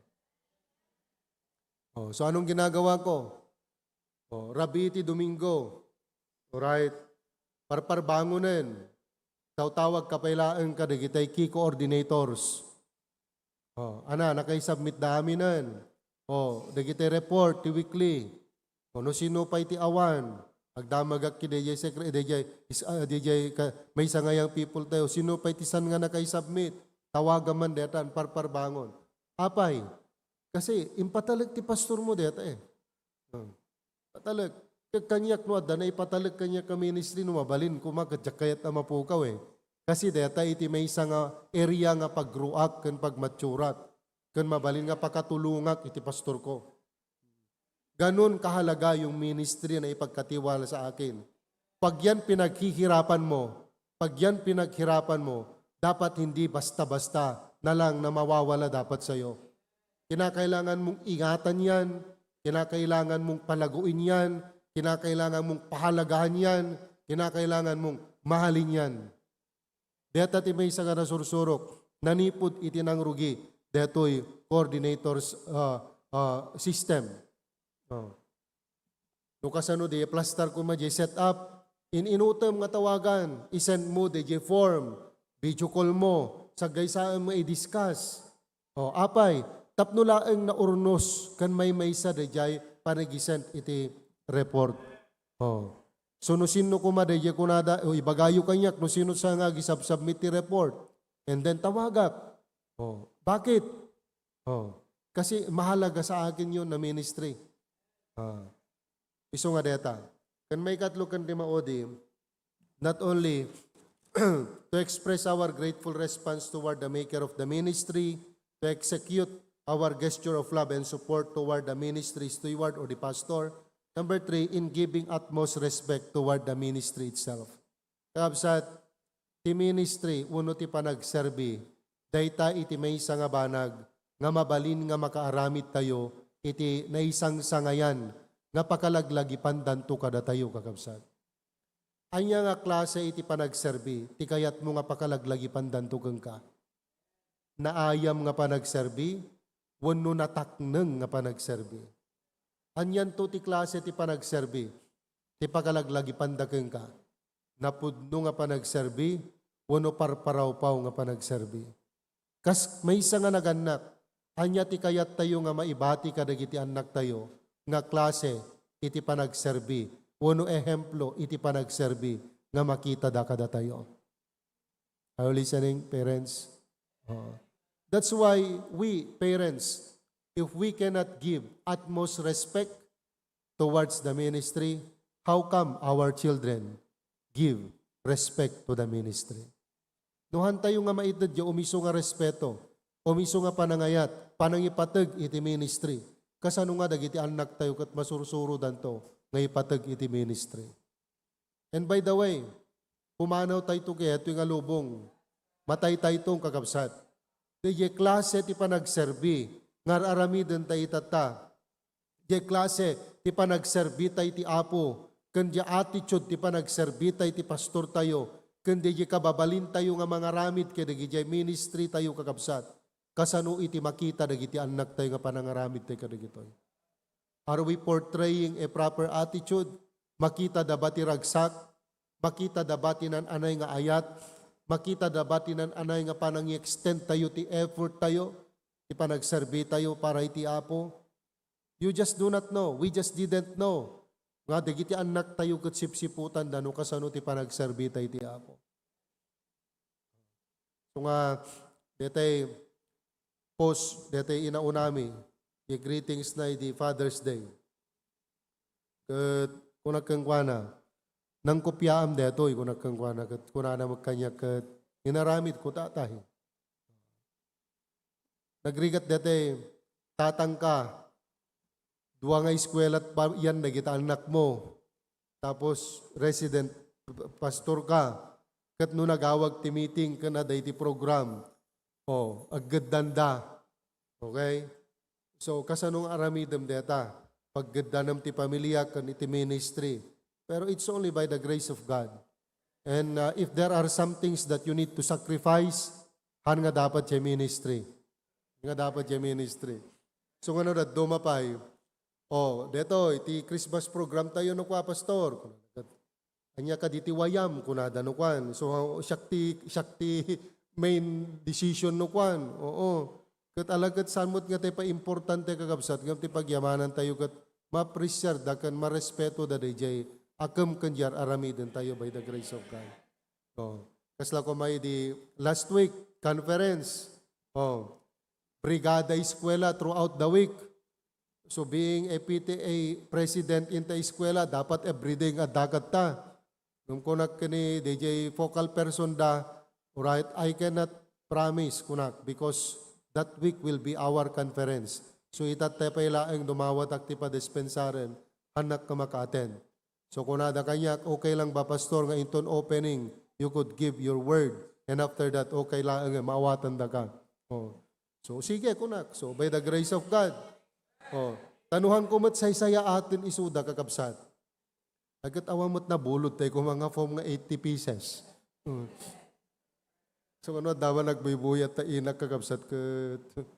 Oh, so anong ginagawa ko? Oh, rabii ti Domingo. Alright. Parparbangonen. Tawtawagka pay laeng kadagitay key coordinators. Oh, ana, nakaisubmit da aminen. Oh, dagiti report ti weekly. Oh, no sino pay ti awan, agdamagak ki D J secre-, D J is-, ah, D J ka, maysa nga young people tayo. Sino pay ti san nga nakaisubmit? Tawagan man dayta, parparbangon. Apay, kasi impatalek ti pastor mo dayta eh. Oh. Patalek. Ket kaniak no adda naipatalek kaniak a ministry no mabalin koma ket diak kayat a mapukaw eh. Kasi dayta iti maysa nga area nga pagruak ken pagmaturak ken mabalin nga pakatulongak iti pastorko. Ganun kahalaga yung ministry na ipagkatiwala sa akin. Pag yan pinaghihirapan mo, pag yan pinaghirapan mo, dapat hindi basta-basta na lang na mawawala dapat sa'yo. Kinakailangan mong ingatan yan, kinakailangan mong palaguin yan, kinakailangan mong pahalagahan yan, kinakailangan mong mahalin yan. Deta ti maysa nga nasursurok, nanipud iti nangrugi, detoy coordinators, ah, ah, system. Oh. No kasano di plastar koma di setup, in-inutem nga tawagan, isend mo di form, video call mo, saggaysaem nga i-discuss. Oh, apay, tapno laeng naurnos ken maymaysa daydiay panag-isend iti report. Oh. So, no sinno koma daydiay kunada, o ibagayo kaniak, no sino sa nga agisubsubmit ti report. And then, tawagak. Oh, bakit? Oh, kasi mahalaga sa akin yun na ministry. Ah. Isu nga deta. Ken maikatlo ken di maudi, not only to express our grateful response toward the maker of the ministry, to execute our gesture of love and support toward the ministry steward or the pastor. Number three, in giving utmost respect toward the ministry itself. Kakabsat, ti ministry wenno ti panagserbi, dayta iti maysa nga banag nga mabalin nga makaaramid tayo iti naisangsangayan nga pakalaglagipandanto kadatayo, kakabsat. Ania nga klase iti panagserbi ti kayatmo nga pakalaglagipandanto kenka? Naayam nga panagserbi wenno natakneng nga panagserbi? Anianto ti klase ti panagserbi ti pakalaglagipanda kenka? Napudno nga panagserbi wenno parparawpaw nga panagserbi? Kas maysa nga nagannak, ania ti kayattayo nga maibati kadagiti annaktayo nga klase iti panagserbi wenno ehemplo iti panagserbi nga makitada kadatayo? Are you listening, parents? Oo. That's why we, parents, if we cannot give utmost respect towards the ministry, how come our children give respect to the ministry? No hantayo nga maited ya umiso nga respeto, umiso nga panangayat, panangipateg iti ministry, kasano nga dagiti annaktayo ket masursurodanto nga ipateg iti ministry? And by the way, pumanaw tayto kayatoy nga lubong. Mataytayto, kakabsat. Daydiay klase ti panagserbi nga ar-aramiden tayo itatta. Diay klase ti panagserbi tayo ti Apo, ken diay attitude ti panagserbi tayo ti pastor tayo, ken diay kababalin tayo nga mangaramid kadagiti ministry tayo, kakabsat. Kasano iti makita dagiti annak tayo nga panangaramid tayo kadagitoy? Are we portraying a proper attitude? Makita da ba ti ragsak? Makita da ba ti nan-anay nga ayat? Makita da ba ti nan-anay nga panangi-extend tayo ti effort tayo, ti panagserbi tayo para iti Apo? You just do not know. We just didn't know nga dagiti annak tayo ket sipsiputan da no kasano ti panagserbi tayo iti Apo. So nga, detay post, detay inaunami, ti greetings na idi Father's Day. Ket kunak kenkuana, "Nangkopiaam detoy," kunak kenkuana, ket kunana met kaniak ket, "Inaramid ko, Tatay." Nagrigat detoy, tatangka, dua nga eskuela pa-, yan dagiti annakmo. Tapos resident p-, pastor ka. Ket no nagawag ti meeting ken adda iti program, o, aggeddanda. Okay? So, kasano nga aramidem deta? Paggeddanem ti pamilya ken iti ministry. Pero it's only by the grace of God. And, uh, if there are some things that you need to sacrifice, han nga dapat diay ministry. Nga dapat diay ministry. So, ngano dadduma pay, "Oh, detoy, ti Christmas program tayo no kua, Pastor." Ania kadi ti wayam, kunada no kuan. So, siak ti, siak ti main decision no kuan. Oo. Ket alagad saan met nga ti paimportante, kakabsat, ngem ti pagyamanan tayo ket ma-appreciate da ken marespeto da daydiay akem ken diay aramiden tayo by the grace of God. Oh. Kasla koma idi last week, conference. Oh. Brigada eskwela throughout the week. So being a P T A president inta eskwela, dapat everyday nga adda kanta. Ngem kunak ken ni D J focal person da, "Alright, I cannot promise," kunak, "because that week will be our conference." So itatta pay laeng dumawatak ti padispensaren, hannak nga maka-attend. So, kunada kaniak, "Okay lang ba, Pastor, nga inton opening, you could give your word? And after that, okay laeng nga maawatandaka." Oh. So, "Sige," kunak. So, by the grace of God. Oh. Tanuhan ko met saysayaaten isuda, kakabsat. Agkat awan met nabulod tayo kung mga foam nga eighty pieces. Hmm. So, ano, adda man nagbuybuyat ta inak, kakabsat, ket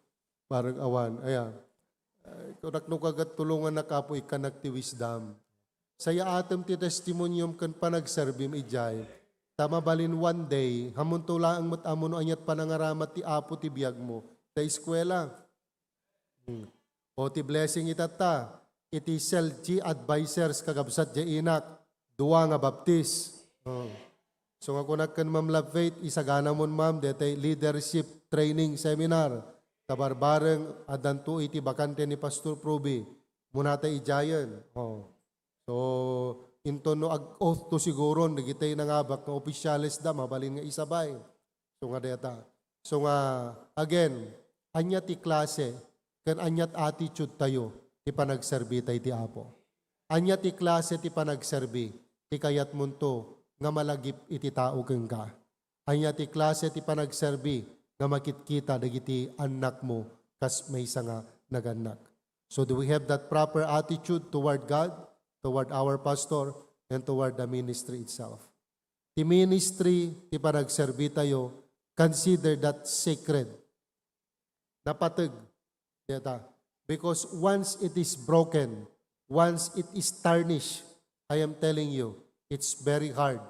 parang awan. Aya. Ay, kunak no kagat tulungannak, Apo, ikkanak ti wisdom. Sayaatem ti testimoniom ken panagserbim idiay. Ta mabalin one day, hammonto laeng met ammo no aniat panangaramat ti Apo ti biagmo. Ta eskuela. Hmm. O ti blessing itatta, iti SELCI advisors, kakabsat, diay inak, dua nga baptis. Oh. So nga kunak ken Ma'am Love Faith, isagana mon, Ma'am, detay leadership training seminar. Ta barbareng, addanto iti bakante ni Pastor Proby. Muna ta idiayen. Oh. So, inton no ag-oath to siguron, dagitay nangabak nga opisyales da, mabalin nga isabay. So nga deta. So nga, again, ania ti klase ken ania ti attitude tayo ti panagserbi tay ti Apo? Ania ti klase ti panagserbi ti kayatmonto nga malagip iti tao kenka? Ania ti klase ti panagserbi nga makitkita dagiti annakmo kas maysa nga nagannak? So do we have that proper attitude toward God, toward our pastor, and toward the ministry itself? Ti ministry, ti panagserbi tayo, consider that sacred. Napateg deta. Because once it is broken, once it is tarnished, I am telling you, it's very hard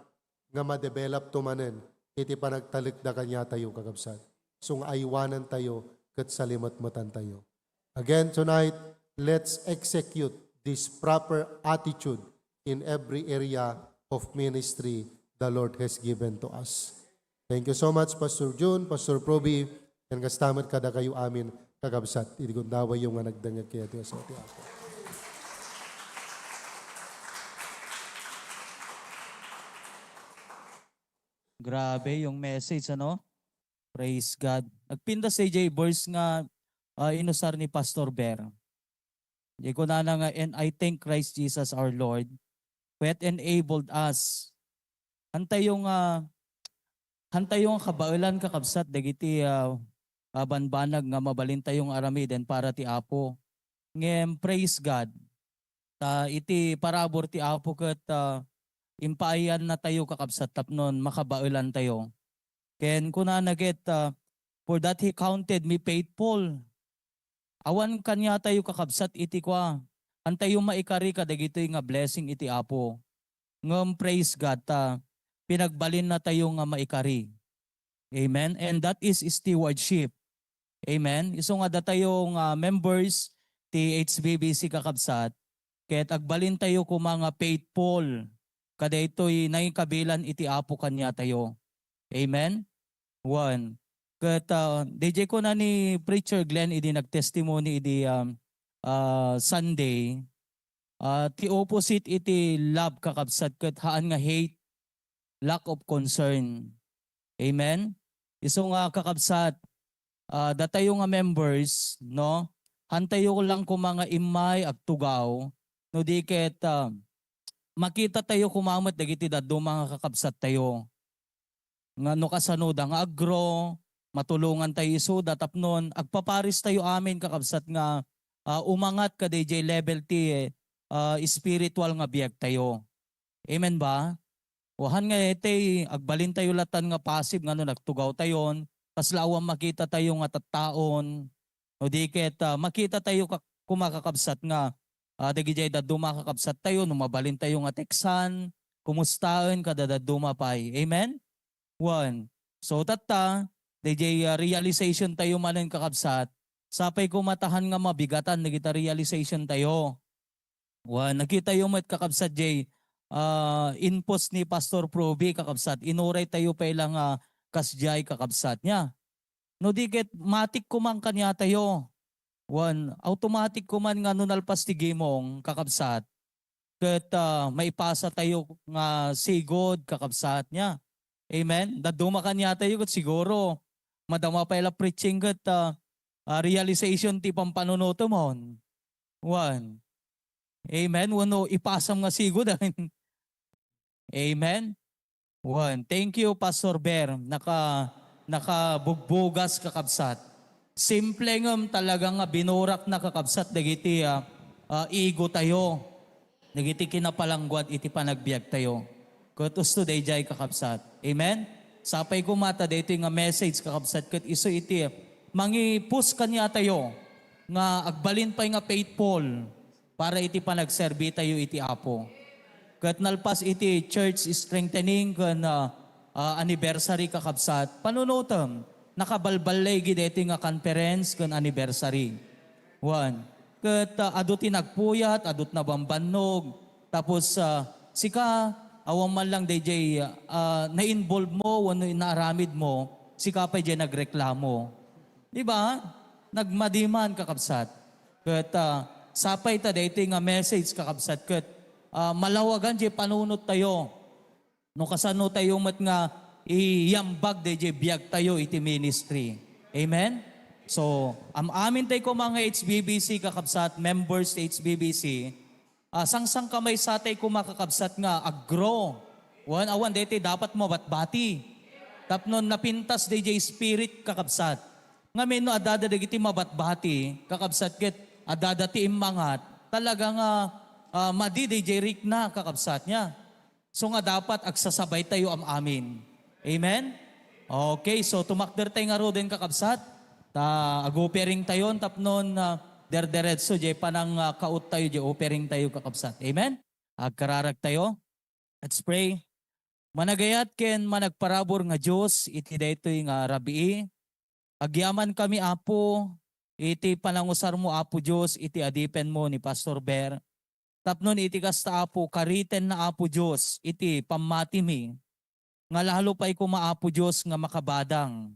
nga ma-develop to manen iti panagtalek da kaniatayo, kakabsat. So nga aywanan tayo ket salimetmetan tayo. Again tonight, let's execute this proper attitude in every area of ministry the Lord has given to us. Thank you so much, Pastor Jun, Pastor Proby, and kasta met kadakayo amin, kakabsat, iti gundawayyo nga nagdengngeg kayat ti Apo. Grabe yung message, ano? Praise God. Nagpintas si J verse nga, ah, inusar ni Pastor Ber. Di kunana nga, "And I thank Christ Jesus our Lord, who hath enabled us." Antayo nga, antayo nga kabaelan, kakabsat, dagiti, ah, ah, banbanag nga mabalintayo nga aramiden para ti Apo. Ngem praise God, ta iti parabur ti Apo ket, ah, impaayannatayo, kakabsat, tapnon makabaelantayo. Ken kunana ket, ah, "For that he counted me faithful." Awan kaniatayo, kakabsat, iti kua, hantayo maikari kadagitoy nga blessing iti Apo. Ngem praise God ta pinagbalinnatayo nga maikari. Amen? And that is stewardship. Amen? Isu nga datayo nga members ti H B B C, kakabsat, ket agbalintayo koma nga faithful kadaytoy nangikabilan iti Apo kaniatayo. Amen? One. Ket, ah, D J, kuna ni Preacher Glenn idi nagtestimony idi, um, ah, Sunday, ah, ti opposite iti love, kakabsat, ket haan nga hate, lack of concern. Amen? Isu nga, kakabsat, ah, datayo nga members, no? Hantayo lang koma nga immay, agtugaw, no di ket, ah, makitatayo koma met dagiti dadduma nga kakabsattayo. Nga no kasanoda nga aggrow, matulongantayo isuda tapnon agpaparistayo amin, kakabsat, nga, ah, umangat kadaydiay level ti, ah, spiritual nga biagtayo. Amen ba? O haan nga iti agbalintayo latan nga passive nga no nagtugawtayon, kasla awan makitatayo nga tattaon, no di ket, ah, makitatayo ka-, koma, kakabsat, nga, ah, dagidiay dadduma a kakabsattayo, no mabalintayo nga teksan, kumustaen kada dadduma pay. Amen? One. So, tatta, daydiay, ah, realization tayo manen, kakabsat, sapay koma ta haan nga mabigatan dagita realization tayo. Wen, nakitayo met, kakabsat, jay, ah, in-post ni Pastor Proby, kakabsat. Inuray tayo pay la nga kasdiay, kakabsat, nia. No di ket, matik koma kaniatayo. Wen, automatic koma nga no nalpas ti gimong, kakabsat, ket, ah, maipasa tayo nga sigud, kakabsat, nia. Amen? Dadduma kaniatayo ket siguro, madama pay la preaching ket, ah, ah, realization ti pampanunutemon. Wen. Amen? Wenno ipasam nga sigud, amen? Amen? Wen. Thank you, Pastor Ber. Naka-, nakabugbugas, kakabsat. Simple ngem talaga nga binurak na, kakabsat, dagiti, ah, ah, ego tayo. Dagiti kinapalangguad iti panagbiag tayo. Ket usto daydiay, kakabsat. Amen? Sapay koma ta daytoy nga message, kakabsat, ket isu iti mangipus kaniatayo nga agbalin pay nga faithful para iti panagserbi tayo iti Apo. Ket nalpas iti church strengthening ken, ah, ah, anniversary, kakabsat, panunutem, nakabalballigi daytoy nga conference ken anniversary. Wen, ket, ah, adu ti nagpuyat, adu ti nabambannog, tapos, ah, sika, awan man lang daydiay, ah, na-involve mo wenno naaramid mo, sika pay diay nagreklamo. Di ba? Nagmadi man, kakabsat. Ket, ah, sapay ta daytoy nga message, kakabsat, ket, ah, malawagan diay panunot tayo. No kasano tayo met nga iyambag daydiay biag tayo iti ministry. Amen? So, am-amin tay koma nga H B B C, kakabsat, members ti H B B C, ah, sangsangkamaysa tay koma, kakabsat, nga aggrow. Wen, awan daytoy dapat mabatbati. Tapno napintas daydiay spirit, kakabsat. Ngamin no addada dagiti mabatbati, kakabsat, ket addada ti immangat, talaga nga, ah, madi daydiay rikna, kakabsat, nia. So nga dapat agsasabay tayo am-amin. Amen? Okay, so tumakder tay ngaruden, kakabsat. Ta ag-offering tayon tapnon, ah, derderetso jay panang, ah, kaot tayo jay offering tayo, kakabsat. Amen? Agkararag tayo. Let's pray. Managayat ken managparabur nga Dios, iti daytoy nga rabii, agyamankami, Apo, iti panangusarmo, Apo Dios, iti adipenmo ni Pastor Ber. Tapnon iti kasta, Apo, karitenna, Apo Dios, iti pammatimi, nga lalo pay koma, Apo Dios, nga makabadang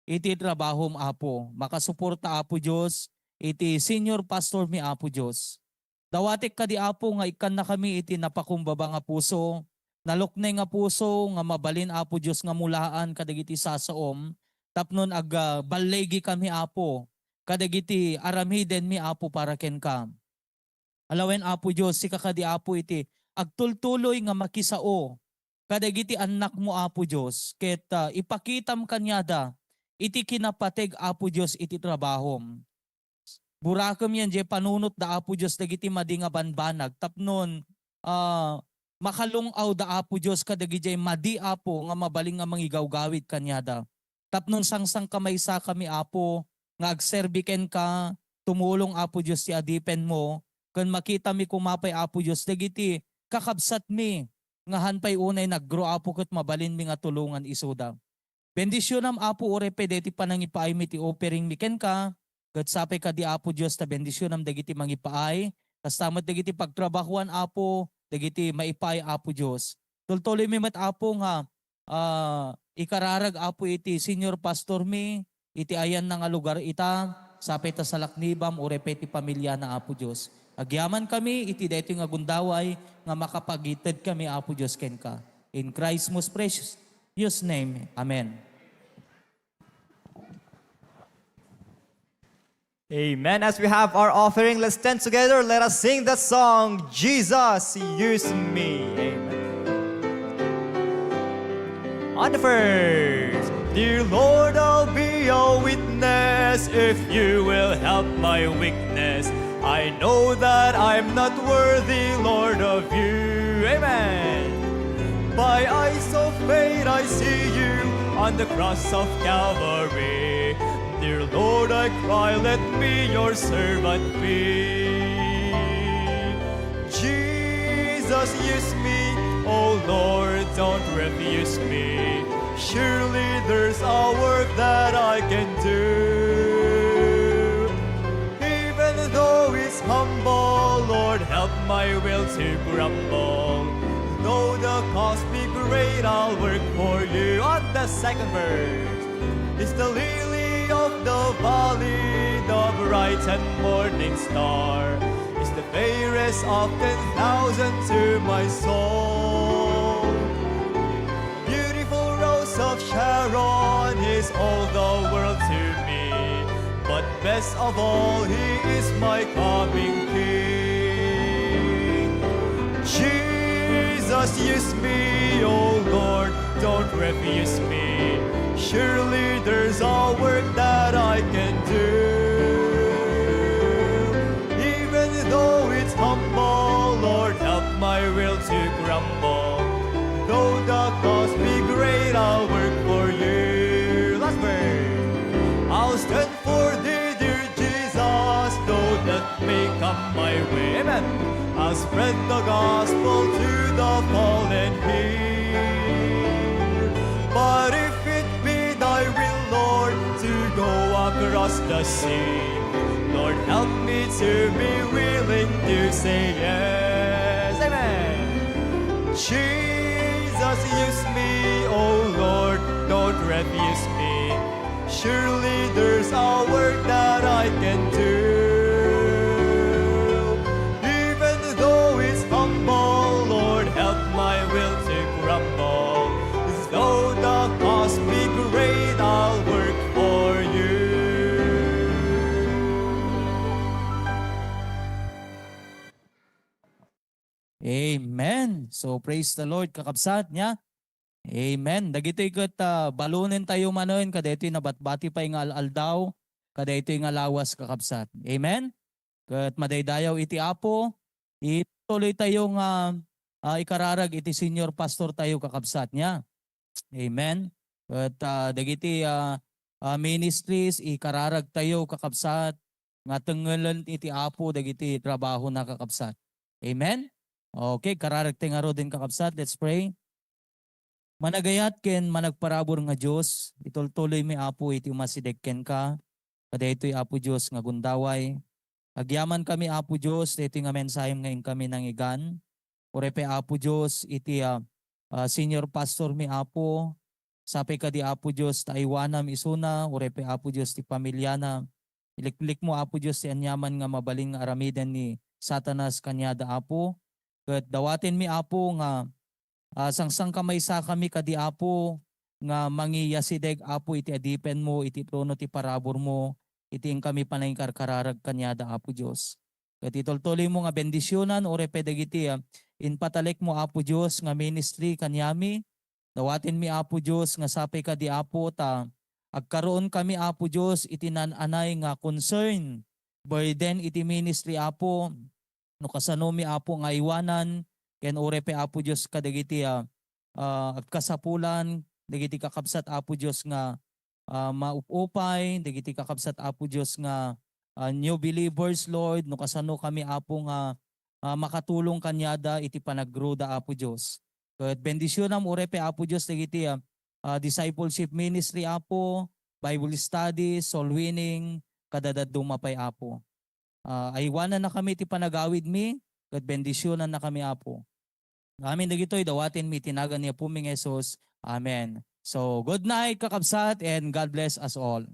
iti trabahom, Apo. Makasuporta, Apo Dios, iti senior pastor mi, Apo Dios. Dawatek kadi, Apo, nga ikkannakami iti napakumbaba nga puso, naluknay nga puso, nga mabalin, Apo Dios, nga mulaan kadagiti sasaom, tapnon ag-, ah, balligikami, Apo, kadagiti aramidenmi, Apo, para kenka. Alawen, Apo Dios, sika kadi, Apo, iti agtultuloy nga makisao kadagiti annakmo, Apo Dios, ket, ah, ipakitam kaniada iti kinapateg, Apo Dios, iti trabahom. Burakem yan jay panunot da, Apo Dios, dagiti madi nga banbanag tapnon, ah, makalung-aw da, Apo Dios, kadagijay madi, Apo, nga mabalin nga mangigawgawid kaniada. Tapnon sangsangkamaysakami, Apo, nga agserbi kenka, tumulong, Apo Dios, ti adipenmo, ken makitami koma pay, Apo Dios, dagiti kakabsatmi nga han pay unay nagro, Apo, ket mabalinmi nga tulongan isuda. Bendisionam, Apo, uray pay daytoy panangipaaymi ti offeringmi kenka, ket sapay kadi, Apo Dios, ta bendisionam dagiti mangipaay, kasta met dagiti pagtrabahoan, Apo, dagiti maipaay, Apo Dios. Tultuloymi met, Apo, nga, ah, ikararag, Apo, iti senior pastormi, iti ayanna nga lugar ita, sapay ta salaknibam, uray pay ti pamiliana, Apo Dios. Agyamankami iti daytoy nga gundaway nga makapagitedkami, Apo Dios, kenka. In Christ's most precious name, amen. Amen. As we have our offering, let's stand together. Let us sing that song, Jesus, Use Me. Amen. On the first. Dear Lord, I'll be your witness if you will help my weakness. I know that I'm not worthy, Lord, of you. Amen. By eyes of faith, I see you on the cross of Calvary. Dear Lord, I cry, let me your servant be. Jesus, use me, oh Lord, don't refuse me. Surely there's a work that I can do. Even though it's humble, Lord, help my will to grumble. Though the cost be great, I'll work for you. On the second verse, is the lily of the valley, the bright and morning star, is the fairest of ten thousand to my soul. Beautiful rose of Sharon is all the world to me, but best of all, he is my coming king. Jesus, use me, oh Lord, don't refuse me. Surely there's a work that I can do. Even though it's humble, Lord, help my will to grumble. Though the cost be great, I'll work for you. Last verse. I'll stand for thee, dear Jesus, though death may come my way. Amen. I'll spread the gospel to the fallen here. But if it be thy will, Lord, to go across the sea, Lord, help me to be willing to say yes. Amen. Jesus, use me, oh Lord, don't refuse me. Surely there's a work that I can do. Even though it's humble, Lord, help my will to grumble. Though the cost be great, I'll work for you. Amen. So, praise the Lord, kakabsat niya. Amen. Dagitoy ket, ah, balonentayo manen kadaytoy nabatbati pay nga al-aldaw, kadaytoy nga lawas, kakabsat. Amen. Ket madaydayaw iti Apo, ituloytayo nga, ah, ikararag iti senior pastortayo, kakabsat niya. Amen. Ket, ah, dagiti, ah, ah, ministries, ikararagtayo, kakabsat, nga tengngelen iti Apo dagiti trabahona, kakabsat. Amen? Okay, kararagtayo ngaruden, kakabsat. Let's pray. Managayat ken managparabur nga Dios, itultuloymi, Apo, iti umasideg kenka, kadaytoy, Apo Dios, nga gundaway. Agyamankami, Apo Dios, daytoy nga mensahem nga inkami nangigan. Uray pay, Apo Dios, iti, ah, ah, senior pastormi, Apo, sapay kadi, Apo Dios, ta aywanam isuna, uray pay, Apo Dios, ti pamiliana. Iliklikmo, Apo Dios, ti aniaman nga mabalin nga aramiden ni Satanas kaniada, Apo. Ket dawatenmi, Apo, nga, ah, sangsangkamaysakami kadi, Apo, nga mangiyasideg, Apo, iti adipenmo, iti trono ti paraburmo, iti inkami panangikarkararag kaniada, Apo Dios. Ket itultuloymo nga bendisionan, uray pay dagiti, ah, impatalekmo, Apo Dios, nga ministry kaniami. Dawatenmi, Apo Dios, nga sapay kadi, Apo, ta agkaroon kami, Apo Dios, iti naan-anay nga concern, burden iti ministry, Apo. No kasano mi, Apo, nga aywanan, ken uray pay, Apo Dios, kadagiti, ah, ah, agkasapulan, dagiti kakabsat, Apo Dios, nga, ah, maup-upay, dagiti kakabsat, Apo Dios, nga, ah, new believers, Lord, no kasano kami, Apo, nga, ah, makatulong kaniada iti panaggrow da, Apo Dios. Ket bendisionam uray pay, Apo Dios, dagiti, ah, ah, discipleship ministry, Apo, Bible study, soul winning, kadadadduma pay, Apo. Ah, aywanannakami ti panagawidmi, ket bendisionannakami, Apo. Amin dagitoy dawatenmi iti nagan ni Apomi nga Jesus. Amen. So, good night, kakabsat, and God bless us all.